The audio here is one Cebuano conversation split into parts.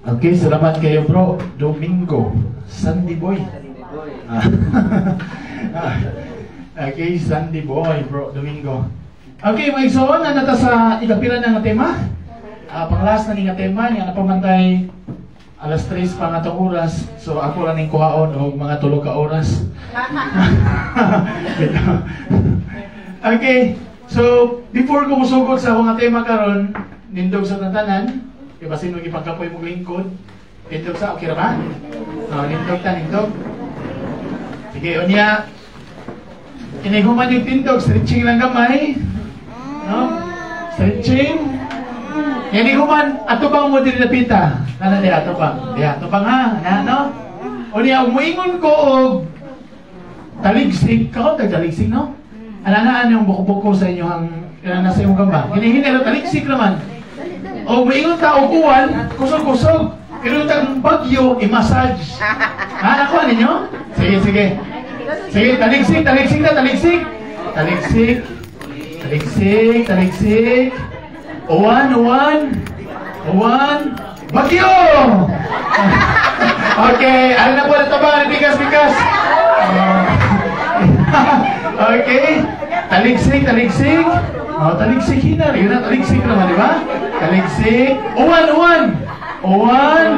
Okay, salamat kayo, Bro Domingo. Sandy Boy. Ah. Okay, Sandy Boy, Bro Domingo. Okay, mga igsoon, na ta sa ikapila na nga tema. Pang-last na ni nga tema, nga napamantay alas 3 pa nga atong oras. So ako lang ning kuhaon og mga 3 ka oras. Okay, so before ko musugod sa akong nga tema karon, nindog sa tanan, kay basin mo gipagkapoy mong lingkod. Nindog sa, okay ra ba? Oh, nindog ta, nindog. Sige, unya. Inighuman yung tindog, stretching lang gamay. No? Stretching. Inighuman, atubang mo diri napita. Nana diha, atubang. Diha, atubang ha. Na, no? Unya, muingon ko og taligsik. Kako tag taligsik, no? Ananaan yung buko-buko sa inyong, nasa imong gamba. Hinihini, taligsik naman. O muingon ta og uwan, kusog-kusog. Pero tag bagyo, i-massage. Ha, nakuha ninyo? Sige, sige. Sige, taligsik, taligsik na, taligsik. Taligsik. Taligsik, taligsik. Uwan, uwan. Uwan. Bagyo! Okay, ano na po na ba? Bigas, bigas. Okay. Taligsik, taligsik. Oh, taligsik hina. Yun na, taligsik naman, di ba? Taligsik. Uwan, uwan. Uwan.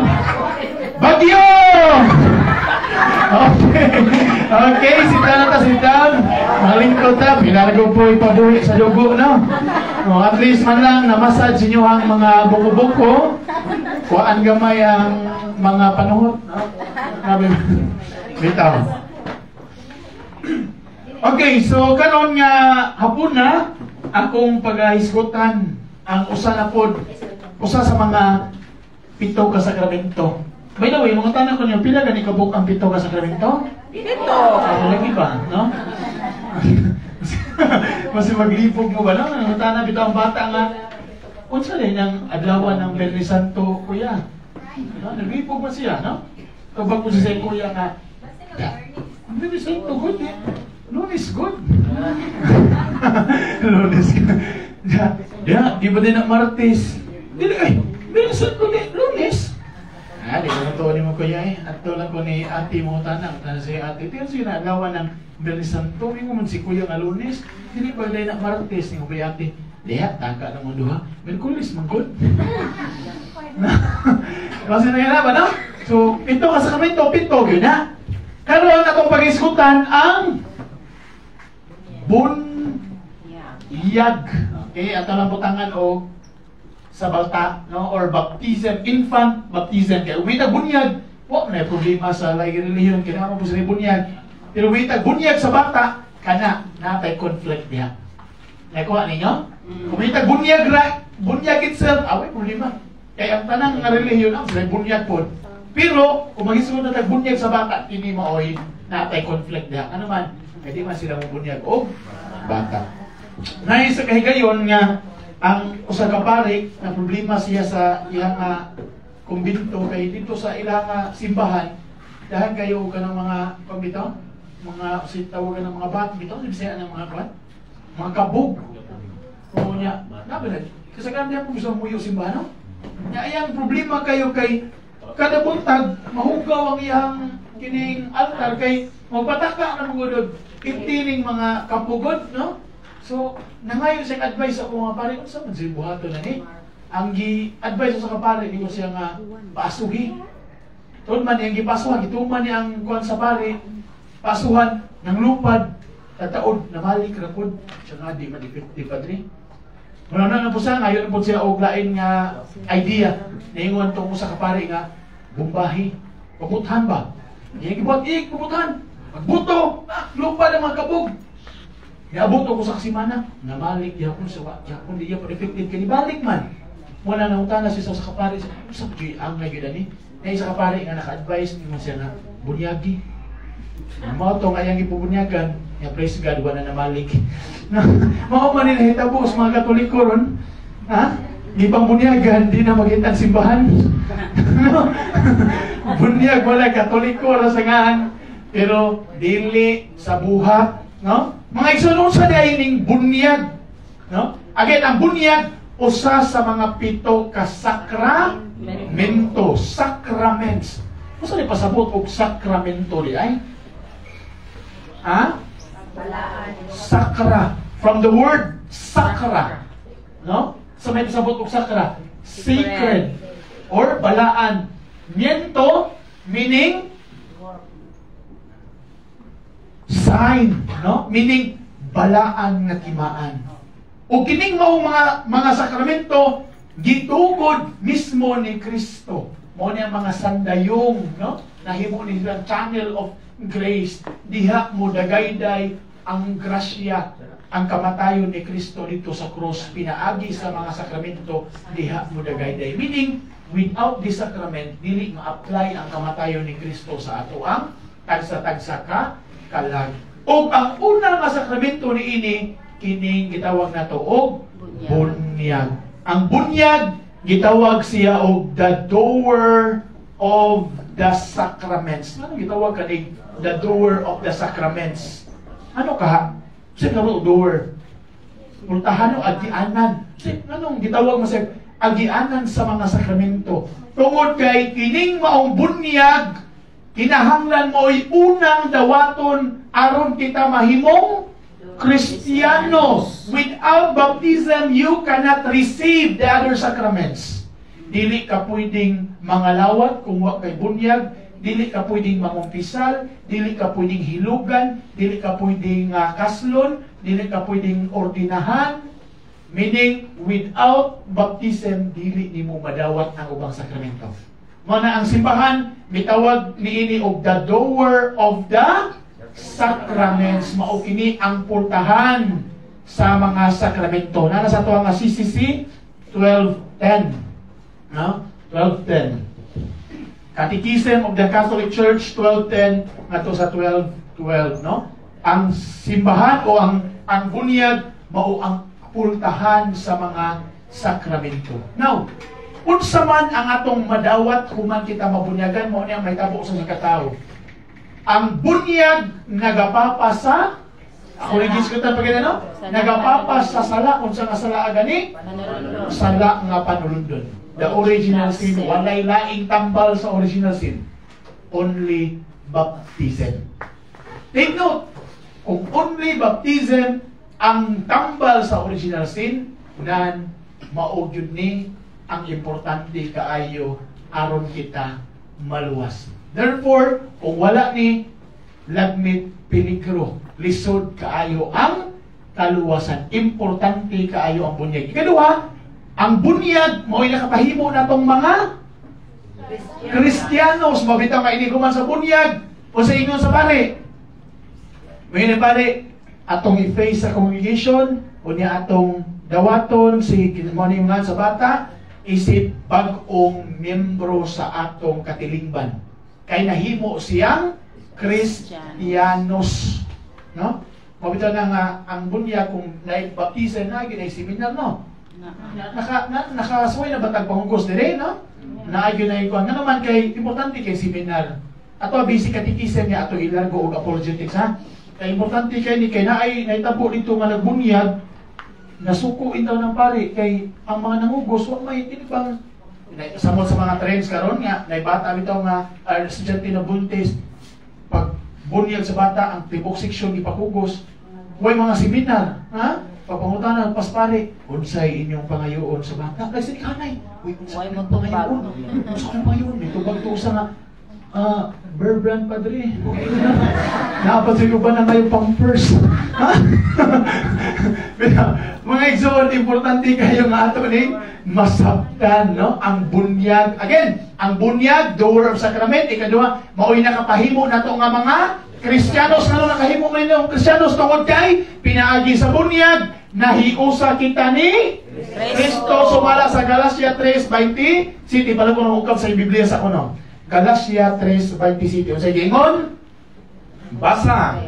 Bagyo! Okay. Okay, sit down na ta, sit down. Mga lingkod ta, pinalago po ipabuhi sa dugo, no? Oh, at least man lang, na-massage inyo ang mga buko-buko. Kuhaan gamay ang mga panuhot, no? Grabe. Bitaw. Okay, so karon nga hapon na akong pagahisgutan ang usa na pod, usa sa mga pito ka sakramento. By the way, mga tanan ko niyo, pila gani kabuk ang pito ka sakramento? Pito. Ah, lagi ba, no? Mas maglipog mo ba, no? Ang tanan bitaw ang bata nga, unsa din ang adlaw ng Biyernes Santo, kuya? No, naglipog ba siya, no? Tubag ko siya sa kuya nga, ang Biyernes Santo, good eh. Lunes, good. Lunes. Ya, di ba din ang Martes? Dili, ay, Biyernes Santo, di, Lunes. Ah, di ko na ni mo kuya eh. Ato lang ko ni ate mo tanang. Tanang si ate. Tiyan siya na adlaw ng Biyernes Santo. Mingo man si kuya nga Lunes. Dili ba na Martes? Ni ko kay ate. Diha, taka na mo duha. Merkulis, man good. Kasi na ba, no? So, pito ka sakramento, pito, yun na. Karon atong pag-iskutan ang bunyag. Okay, ato lang butangan og sa balta, no? Or baptism, infant baptism. Kaya umita bunyag, wa na problema sa laing relihiyon, kaya mo sila bunyag. Pero umita bunyag sa bata, kana natay conflict diha. Nakuha ninyo? Kumita bunyag ra, bunyag itself, away problema. Kaya ang tanang nga relihiyon ang sila bunyag pod. Pero kung magisuod na tag bunyag sa bata, kini maoy natay conflict diha. Ano man, kay di man sila mo bunyag og bata. Nay sa kahigayon nga ang usa ka pari na problema siya sa iyang kumbinto kay dito sa ilang simbahan dahan kayo kanang mga pambitaw mga si tawagan ng mga bat bitaw sa Bisaya ng mga kwan mga kabog o nya na kasagaran diha po gusto muyo simbahan, no? Nya iyang problema kayo kay kada buntag mahugaw ang iyang kining altar kay magpataka na mga intining mga kapugod, no? So, nangayo siyang advice ako mga pare, unsa man siya buhaton na ni? Ang gi-advice sa kapare, di ko siya nga paasuhi. Tuon man niyang gipasuhan, gituman niya ang kuan sa pare, pasuhan ng lupad, tataod, namalik ra pod. Siya nga, di man effective, padre. Wala na nga po siya, ngayon po siya og lain nga idea. Niingon to sa kapare nga, bumbahi, pabuthan ba? Iyang gibuhat, iyang pabuthan. Pagbuto, lupad ang mga kabog. Niabot ako sa kasimana, namalik gyapon sa wa, gyapon di gyapon effective kay balik man. Wala na utana siya sa kapare, sa gyud angay gyud ani. Nay sa kapare nga naka-advise nimo siya nga bunyagi. Mao to nga iyang gibubunyagan, nga praise God wala na namalik. Mao man ni nahitabo sa mga Katoliko ron. Ha? Gipang bunyagan di na magitang simbahan. Bunyag wala Katoliko ra sa ngahan, pero dili sa buhat, no? Mga igsoon, unsa di ning bunyag, no? Again, ang bunyag Usa sa mga pito ka sakramento, sacraments. Unsa ni pasabot og sakramento di ay? Ha? Sakra. From the word "sacra." No? Sa may pasabot og "sacra"? Sacred or balaan. Miento meaning sign, no? Meaning balaan nga timaan. O kining mao mga sakramento gitugod mismo ni Kristo. Mao ni ang mga sandayong, no? Nahimo ni silang channel of grace. Diha mo dagayday ang grasya, ang kamatayon ni Kristo dito sa cross pinaagi sa mga sakramento, diha mo dagayday. Meaning, without this sacrament, dili ma-apply ang kamatayon ni Kristo sa ato ang tagsa-tagsa ka kalag. Og ang una nga sakramento niini, kining gitawag nato og bunyag. Ang bunyag gitawag siya og the doer of the sacraments. Ano gitawag kaning the doer of the sacraments? Ano ka? Sa karo doer? Pultahan o agianan. Sa anong gitawag mo sa agianan sa mga sakramento? Tungod kay kining maong bunyag, kinahanglan mo'y unang dawaton aron kita mahimong Kristiyano. Without baptism, you cannot receive the other sacraments. Dili ka pwedeng mangalawat kung wa kay bunyag, dili ka pwedeng mangumpisal, dili ka pwedeng hilugan, dili ka pwedeng kaslon, dili ka pwedeng ordinahan. Meaning, without baptism, dili nimo madawat ang ubang sakramento. Mao na ang simbahan, mitawag niini og the doer of the sacraments. Mao kini ang pultahan sa mga sakramento. Nana sa ato nga CCC 1210. No? 1210. Catechism of the Catholic Church 1210 ngadto sa 1212, no? Ang simbahan o ang bunyag mao ang pultahan sa mga sakramento. Now, unsa man ang atong madawat human kita mabunyagan? Mao ni ang mahitabo sa katao. Ang bunyag nagapapa sa ako rin gisgutan pa no? Nagapapa sa sala. Unsa nga sala gani? Sala nga panulundon. The original sin, walay laing tambal sa original sin. Only baptism. Take note, kung only baptism ang tambal sa original sin, nan mao gyud ni ang importante kaayo aron kita maluwas. Therefore, kung wala ni, lagmit peligro, lisod kaayo ang kaluwasan. Importante kaayo ang bunyag. Ikaduha, ang bunyag mao'y nakapahimo natong mga Kristiyanos. Mabitaw nga ini sa bunyag o sa ingon sa pare. May pare, atong i-face sa congregation, unya atong dawaton si mo ni nga sa bata isip bag-ong miyembro sa atong katilingban. Kay nahimo siyang Kristiyanos. No? Mabitaw na nga ang bunyag kung naibaptisa na ginay seminar, no? Nakasuway na batag pangugos dire, no? Naay na ikuan. Nga naman kay importante kay seminar. Ato basic catechism niya ato ilargo og apologetics, ha. Kay importante kay ni kay naay naitabo dito nga nagbunyag, nasuko intaw ng pari kay ang mga nangugos wa may tinibang samot sa mga trends karon nga naibata bitaw nga estudyante na buntis, pag bunyag sa bata ang tibok seksyon ipakugos, way mga seminar, ha. Pagpangutana pas pare, unsay inyong pangayoon sa bata? Kay sige kanay, uy, unsay Way inyong mo tubag. Pangayoon? Unsa akong pangayoon? May tubag to usa nga Bear Brand, padre. Okay na. Naapatay ko ba na ngayon Pampers? Ha? Pero, mga igsoon, importante kayo nga ato ni masabtan, no? Ang bunyag. Again, ang bunyag, doer of sacrament. Ikaduha, mao'y nakapahimo nato nga mga Kristiyanos. Ano nakahimo man yung Kristiyanos? Tungod kay pinaagi sa bunyag, nahiusa kita ni Kristo. Sumala sa Galatia 3:20. City, pala ko nang ukab sa Biblia sa kuno. Galatia 3:27. Unsay giingon? Basa.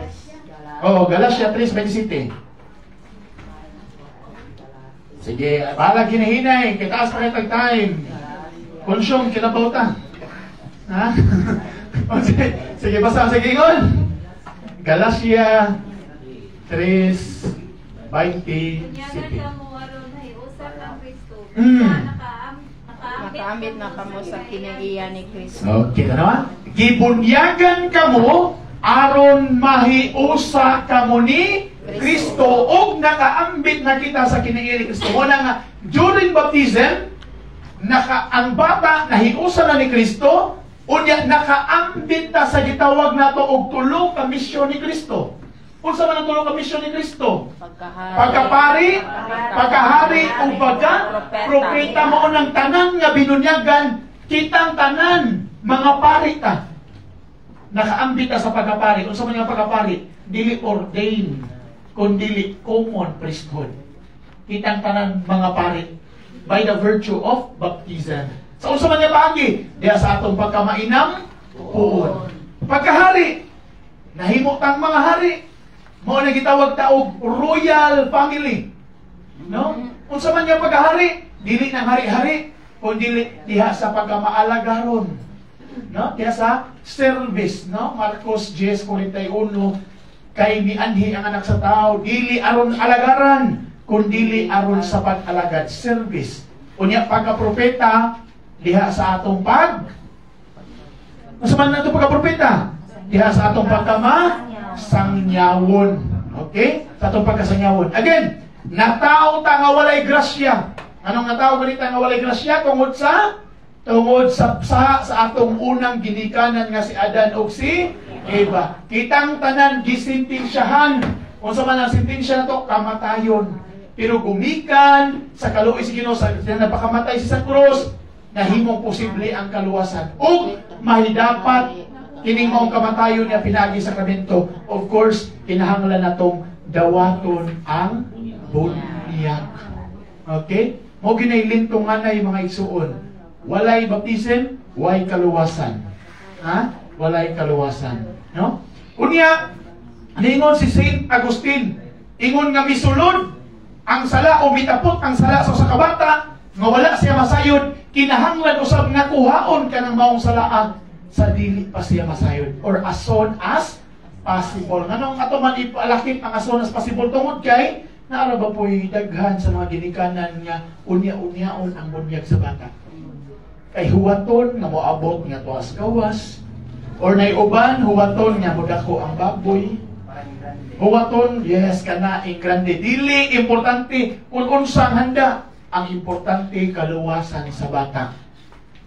Oh, Galatia 3:27. Sige, bahala ginahinay. Kay taas pa kay time. Consume, kinabaw ta. Ha? O, sige, sige, basa. Sige, ingon. Galatia 3:27. Bunyagan kamo aron nahiusa kang Kristo. Nakaambit na kamo sa kinaiya ni Kristo. Okay, ano ba? Gibunyagan kamo aron mahiusa kamo ni Kristo ug nakaambit na kita sa kinaiya ni Kristo. Mao na nga during baptism, ang bata nahiusa na ni Kristo, unya nakaambit ta sa gitawag nato og tulo ka misyon ni Kristo. Unsa man ang tulo ka misyon ni Kristo? Pagkahari. Pagkapari, pagkahari ug pagka propeta. Mao nang tanan nga binunyagan, kitang tanan mga pari ta. Nakaambit ta sa pagkapari. Unsa man nga pagkapari? Dili ordained, kun dili common priesthood. Kitang tanan mga pari by the virtue of baptism. Sa unsa man nga paagi? Diha sa atong pagkamainam puon. Pagkahari, nahimo tang mga hari. Mao na gitawag ta og royal family. No? Unsa man nga pagkahari? Dili nang hari-hari, kun dili diha sa pagkamaalagaron. No? Diha sa service, no? Marcos 10:41, kay mianhi ang Anak sa Tao dili aron alagaran, kun dili aron sa pag-alagad, service. Unya pagka-propeta, diha sa atong pag Unsa man nato pagka-propeta? Diha sa atong pagkama sangyawon. Okay? Sa atong pagkasangyawon. Again, natao ta nga walay grasya. Anong natao ganita nga walay grasya? Tungod sa atong unang ginikanan nga si Adan ug si Eva. Kitang tanan gisintensyahan. Unsa man ang sentensya nato? Kamatayon. Pero gumikan sa kaluoy sa Ginoo sa napakamatay siya sa krus, nahimong posible ang kaluwasan. Ug mahidapat kining maong kamatayon niya pinaagi sa sakramento. Of course, kinahanglan natong dawaton ang bunyag. Okay? Mao ginay lintunganay, mga igsuon. Walay baptism, way kaluwasan. Ha? Walay kaluwasan. No? Unya, ningon si Saint Agustin, ingon nga misulod ang sala o mitapot ang sala sa usa ka bata nga wala siya masayod, kinahanglan usab nga kuhaon kanang maong salaa sa dili pa siya masayod or as soon as possible. Nganong ato man ipalakip ang as soon as possible? Tungod kay naara ba po'y daghan sa mga ginikanan nga unya-unyaon ang bunyag sa bata. Kay huwaton nga moabot nga tuas gawas or nay uban huwaton nga modako ang baboy. Huwaton, yes, kana grande. Dili importante kung unsa ang handa. Ang importante, kaluwasan sa bata.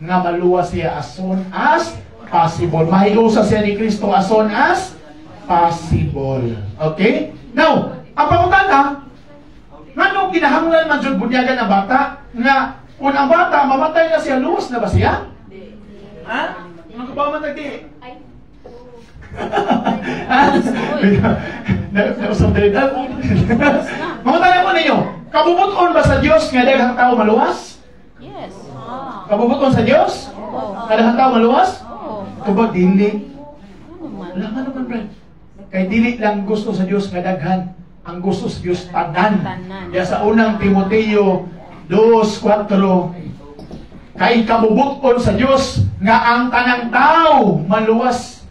Nga maluwas siya as soon as possible. Mahiusa siya ni Kristo as soon as possible. Okay? Now, ang pangutana, nganong kinahanglan man jud bunyagan ang bata nga kung ang bata mamatay na siya, luwas na ba siya? Ha? Ano ka ba man tagdi? Ay. Ha? Nausap din. Mangutana ko ninyo, kabubuton ba sa Dios nga daghang tao maluwas? Yes. Kabubuton sa Dios? Oo. Nga daghang tao maluwas? Oo. Tubag dili. Ano man? Wala nga naman, Brad. Kay dili lang gusto sa Dios nga daghan. Ang gusto sa Dios, tanan. Tanan. Kaya sa Unang Timoteo 2:4, kay kabubuton sa Dios nga ang tanang tao maluwas.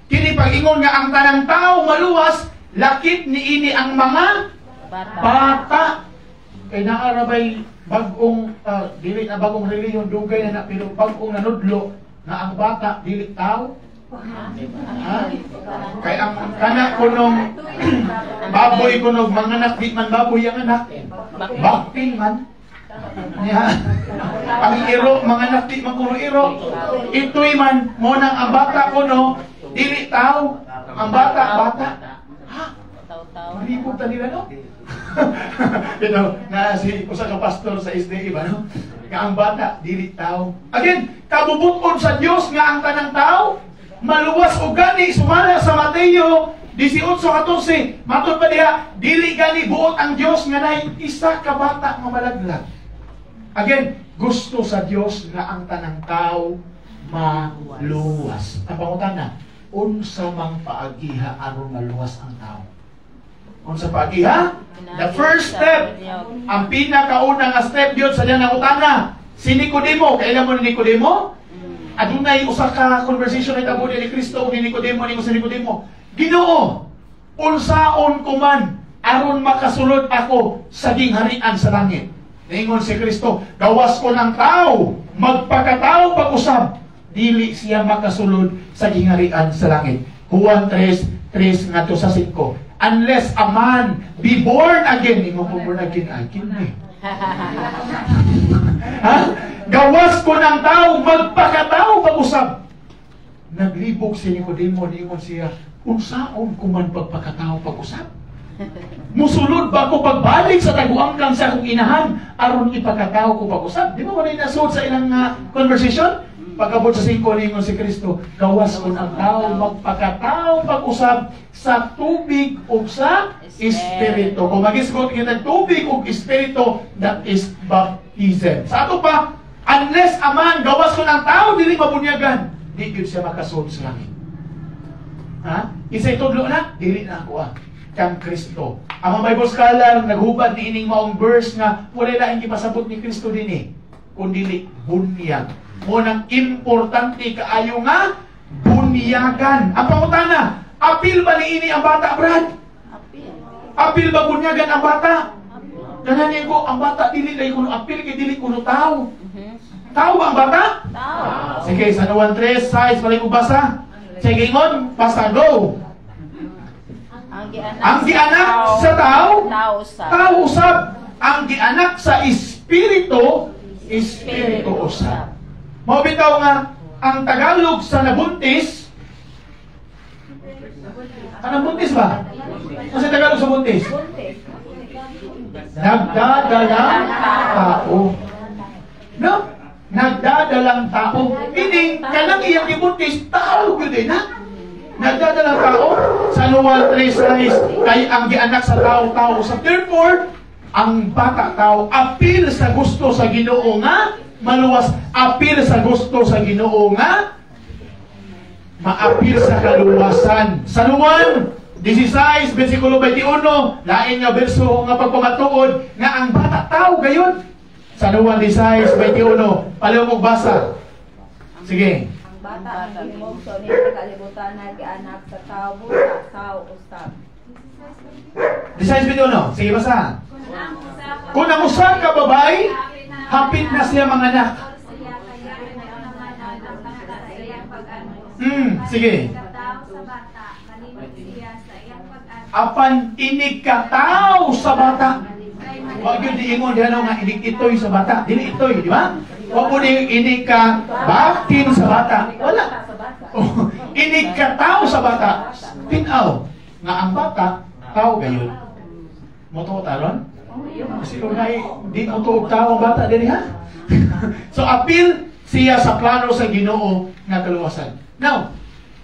Kini pag-ingon nga ang tanang tao maluwas, lakip niini ang mga Bata. Bata. Kay naarabay bagong dili na bagong relihiyon, dugay na na, pero bagong nanudlo nga ang bata dili tao. Ha? Kay ang kana kunong baboy kunog manganak, di man baboy ang anak. Bakting man. Ya. Ang iro manganak, di man kuno iro. Itoy man mo nang ang bata kuno dili tao. Ang bata bata. Ha? Taw-taw. Malibog ta nila, no? Na si usa ka pastor sa SDA ba, no? Nga ang bata dili tao. Again, kabubuton sa Dios nga ang tanang tao maluwas. Og gani sumala sa Mateo 18:14, matod pa diha, dili gani buot ang Dios nga naay isa ka bata nga malaglag. Again, gusto sa Dios nga ang tanang tao maluwas. Ang pangutana, unsa mang paagiha aron maluwas ang tao? Unsa paagiha? The first step, ang pinakauna nga step yun sa diyang nangutana, si Nicodemo. Kailan mo ni Nicodemo? Adunay usa ka conversation na itabo ni Kristo ug ni Nicodemo. Ningon si Nicodemo, "Ginoo, unsaon ko man aron makasulod ako sa gingharian sa langit?" Ningon si Kristo, gawas kon ang tao magpakatao pag-usab, dili siya makasulod sa giharian sa langit. Juan 3, 3 ngadto sa 5. Unless a man be born again, ingon ko born again, again eh. Ha? Gawas kon ang tao magpakatao pag-usab. Naglibog si Nicodemo, niingon siya, "Unsaon kuman pagpakatao pag-usab? Musulod ba ko pagbalik sa taguangkang sa akong inahan aron ipakatao ko pag-usab?" Di ba wala nasud sa ilang conversation? Pagabot sa 5, ningon si Kristo, gawas kon ang tao magpakatao pag-usab sa tubig ug sa Espiritu. Kung magisgot kita tubig ug Espiritu, that is baptism. Sa ato pa, unless a man, gawas kon ang tao dili mabunyagan, di gyud siya makasulod sa langit. Ha? Isa itudlo na, dili na ako ah kang Kristo. Ang mga Bible scholar naghubad ni ining maong verse nga wala laing gipasabot ni Kristo dinhi kun dili bunyag. Mao nang importante kaayo nga bunyagan. Ang pangutana, apil ba niini ang bata, Brad? Apil. Apil ba bunyagan ang bata? Ganahan ko, ang bata dili lay kuno apil kay dili kuno tao. Tao ba ang bata? Tao. Sige, sa 1 3 6 balik ko basa. Sige, ingon, basa, go. Ang gianak, Ang gianak sa tao, tao sa tao usab. Ang gianak sa espiritu, espiritu usab. Mao bitaw nga ang Tagalog sa nabuntis. Anong buntis ba? Ano sa Tagalog sa buntis? Nagdadalang tao. No? Nagdadalang tao. Meaning, kanang iyang ibuntis, tao gyud eh, na. Nagdadalang tao. Sa Juan 3:6, kay ang gianak sa tao, tao sa. Therefore, ang bata tao, apil sa gusto sa Ginoo nga maluwas, apil sa gusto sa Ginoo nga maapil sa kaluwasan. Sa Juan 16, versikulo 21, lain nga verso nga pagpamatuod nga ang bata tao gayon. Sa Juan 16, 21, paliw mo basa. Sige. Ang bata ang gihimog sa uning kalibutan na gianak sa tao busa, tao usab. 16, 21. Sige, basa. Kung ang usa ka babae, hapit na siya manganak. Sige. Apan inig kataw sa bata. Wa gyud diingon diha no nga inig itoy sa bata. Dili itoy, di ba? Wa po ni inig ka bakin sa bata. Wala. Oh, inig kataw sa bata. Tinaw nga ang bata tao gayon. Mo taron? Kasi unay di mo tuog tao ang bata diri ha. So apil siya sa plano sa Ginoo nga kaluwasan. Now,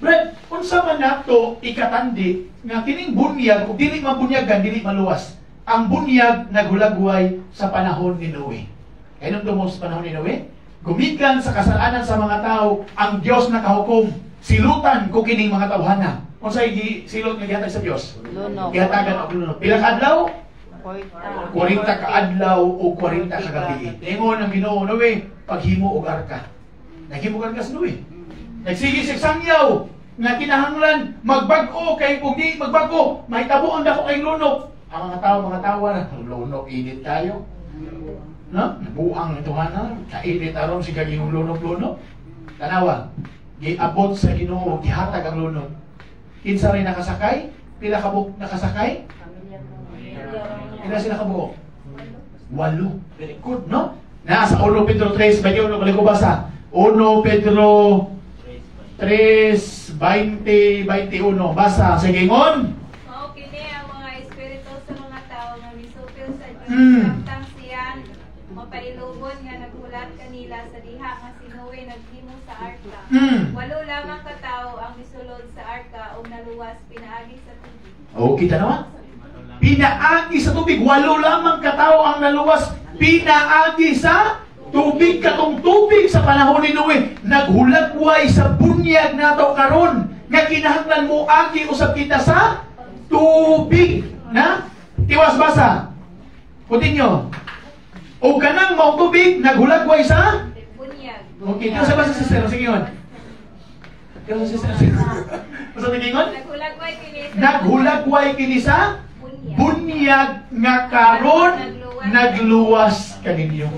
Brad, unsa man nato ikatandi nga kining bunyag ug dili mabunyagan dili maluwas? Ang bunyag naghulagway sa panahon ni Noe. Kaya nung sa panahon ni Noe, gumikan sa kasalanan sa mga tao, ang Dios nakahukom. Silutan ko kining mga tawhana. Unsay silot nga gihatag sa Dios? Lunok. Gihatagan og lunok. Pila ka adlaw? 40 40 ka adlaw o 40 ka gabi. Ingon ang Ginoo, "Noe, paghimo og arka." Naghimo ka sa Noe. Nagsige siya sangyaw nga kinahanglan magbag-o kay kung di magbag-o, mahitabo ang dako kay lunok. Ang mga tao, mga tawa na, "Lunok, init tayo." No? Nabuang ito na, kainit aron si kaging lunok-lunok. Tanawa, giabot sa Ginoo, gihatag ang lunok. Kinsa rin nakasakay? Pila ka buok nakasakay? Pila sila kabuok? 8. Very good, no? Nasa 1 Pedro 3, 21, balik ko basa. 1 Pedro 3, 20, 21. Basa. Sige, ingon. Mao kini ang mga espiritu sa mga tao nga misupil sa Dios samtang siya mapailubon nga naghulat kanila sa diha nga si Noe naghimo sa arka. 8 lamang ka tawo ang misulod sa arka ug naluwas pinaagi sa tubig. Okay, tanawa. Pinaagi sa tubig. 8 lamang katao ang naluwas. Pinaagi sa tubig. Katong tubig sa panahon ni Noe, naghulagway sa bunyag nato karon nga kinahanglan mo agi usab kita sa tubig na tiwas basa. Continue. O kanang mao tubig naghulagway sa bunyag. Okay, tiwas sa basa sister, sige yun. Tiwas sa sister. Basta tigingon? Naghulagway kini sa Naghulagway kini sa Bunyag nga karon nagluwas kaninyo.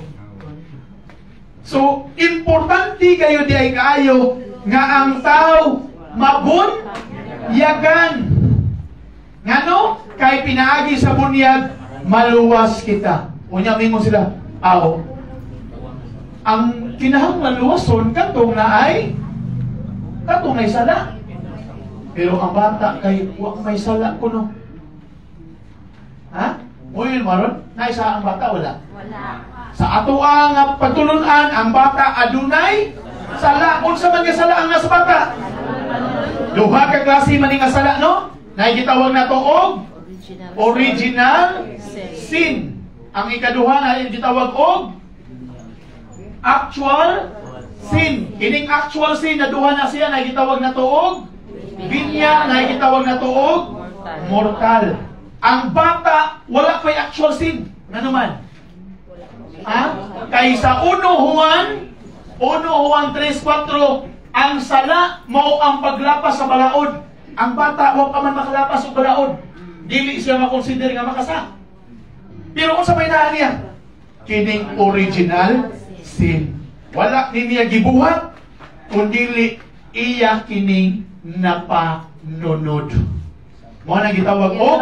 So, importante kayo di ay kaayo nga ang tao mabunyagan. Ngano? Kay pinaagi sa bunyag, maluwas kita. Unya mingon sila, aw, ang kinahanglan luwason katong na ay katong ay sala. Pero ang bata kay wa may sala kuno. Ha? Muyon maron? Naisa ang bata wala? Wala. Sa ato ang pagtulunan, ang bata adunay sala. Unsa man nga sala ang nasa bata? Duha ka klase man nga sala, no? Naay gitawag nato og original sin. Ang ikaduha na gitawag og actual sin. Kining actual sin na duha na siya, naay gitawag nato og binya, naay gitawag nato og mortal. Ang bata wala pa'y actual sin. Nga naman? Ha? Kay sa 1 Juan 3:4, ang sala mao ang paglapas sa balaod. Ang bata wa pa man makalapas og balaod. Dili siya makonsider nga makasa. Pero unsa may naa niya? Kining original sin. Wala ni niya gibuhat kundi iya kining napanunod. Mao na gitawag og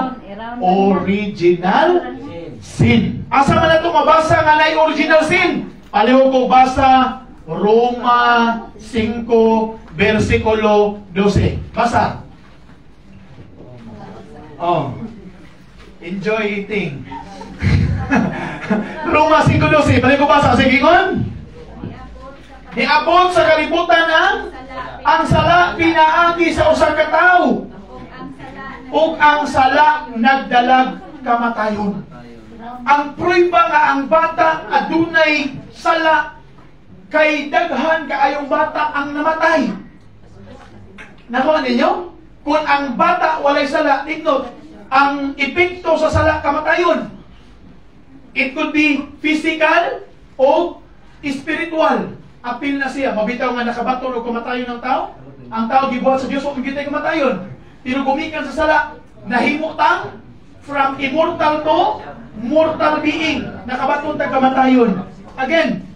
original sin. Asa man nato mabasa nga naay original sin? Palihog ko basa Roma 5 versikulo 12. Basa. Oh. Enjoy eating. Roma 5:12. Palihog ko basa. Sige, ingon. Niabot sa kalibutan ang sala pinaagi sa usa ka tawo. Ug ang sala nagdalag kamatayon. Ang prueba nga ang bata adunay sala kay daghan kaayong bata ang namatay. Nakuha ninyo? Kung ang bata walay sala, nindot, ang epekto sa sala kamatayon. It could be physical o spiritual. Apil na siya. Mabitaw nga nakabaton o kamatayon ng tao. Ang tao gibuhat sa Diyos o gitay kamatayon. Pero gumikan sa sala, nahimo tang from immortal to mortal being. Nakabaton tag kamatayon. Again,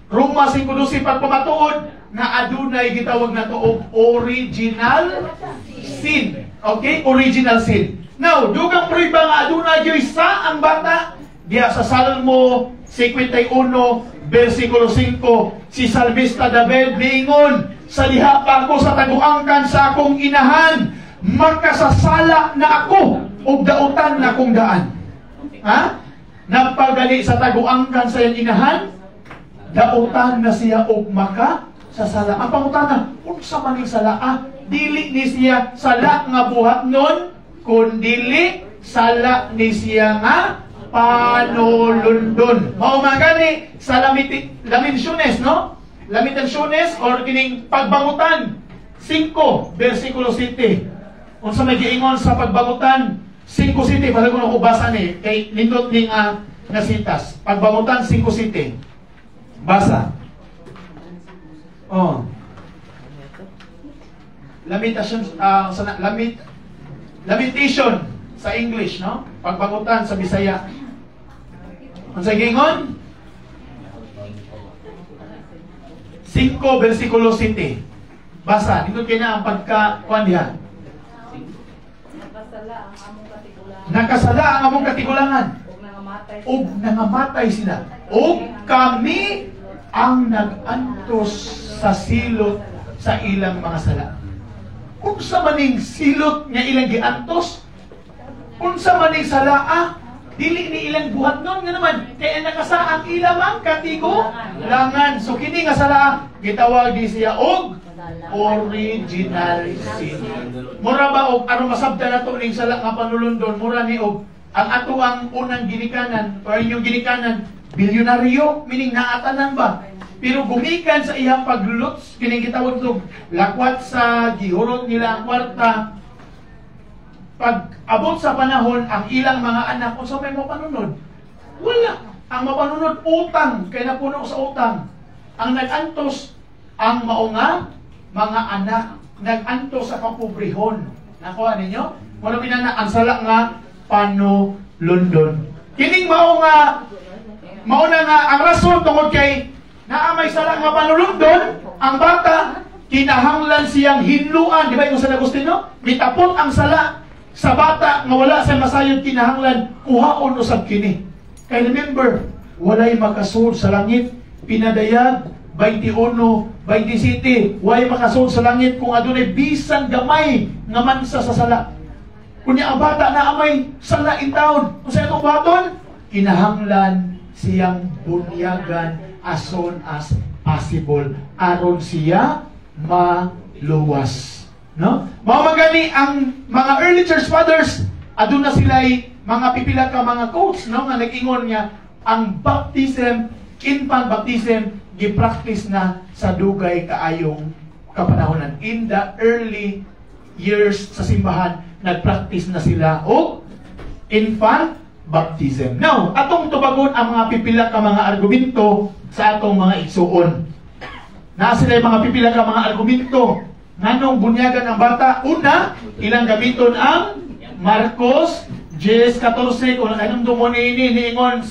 Roma 5:12 pagpamatuod na adunay gitawag na to og original sin. Okay? Original sin. Now, dugang prueba nga adunay gyud sa ang bata diha sa Salmo 51 versikulo 5, si Salmista David miingon, sa diha pa ako sa taguangkan sa akong inahan, makasasala na ako ug dautan na akong daan. Ha? Napagali sa taguangkan sa iyang inahan, dautan na siya og makasasala. Ang pangutana, unsa man ning sala? Ah, dili ni siya sala nga buhat nun, kundili sala ni siya nga panulundon. Mao man gani sa Lamentaciones, no? Lamentaciones or kining pagbangutan 5 versikulo 7. Unsa may giingon sa pagbangutan 5:7, para ko basa ni kay nindot ning nasitas. Pagbangutan 5:7. Basa. Oh. Lamentation lamentation sa English, no? Pagbangutan sa Bisaya. Unsa giingon? 5 versikulo 7. Basa, nindot kay na ang pagka kuan diha. Nakasala ang among katigulangan. Ug nangamatay sila. Ug kami ang nag-antos sa silot sa ilang mga sala. Unsa maning silot nga ilang giantos? Unsa maning salaa? Dili ni ilang buhat nun nga naman. Kaya nakasa ang ilang katigulangan. So kini nga salaa gitawag di siya og original sin. Mura ba og aron masabtan nato ning sala nga panulundon, mura ni og ang ato ang unang ginikanan or inyong ginikanan bilyonaryo, meaning naatanan ba? Pero gumikan sa iyang paglulots, kining gitawag og lakwat sa gihurot nila ang kwarta. Pag abot sa panahon ang ilang mga anak unsa may mapanunod? Wala. Ang mapanunod utang, kay napuno sa utang. Ang nag-antos ang mao nga mga anak, nag-antos sa kapobrehon. Nakuha ninyo? Wala pinana ang sala nga panulundon. Kining mao nga mao na nga ang rason tungod kay naa may sala nga panulundon ang bata, kinahanglan siyang hinluan, di ba yung San Agustino? Mitapot ang sala sa bata nga wala sa masayod, kinahanglan kuhaon usab kini. Kay remember, walay makasud sa langit, Pinadayag 21:27, walay makasud sa langit kung adunay bisan gamay nga mansa sa sala. Kunya ang bata na amay sala in town, kung sa itong baton, kinahanglan siyang bunyagan as soon as possible aron siya maluwas. No? Mao man gani ang mga early church fathers, aduna sila'y mga pipila ka mga quotes, no, nga nag-ingon nga ang baptism, infant baptism, gi-practice na sa dugay kaayong kapanahonan. In the early years sa simbahan, nag-practice na sila og infant baptism. Now, atong tubagon ang mga pipila ka mga argumento sa atong mga igsuon. Naa sila mga pipila ka mga argumento nganong bunyagan ang bata. Una, ilang gamiton ang Marcos 10:14. Kung nakahinumdum mo niini, niingon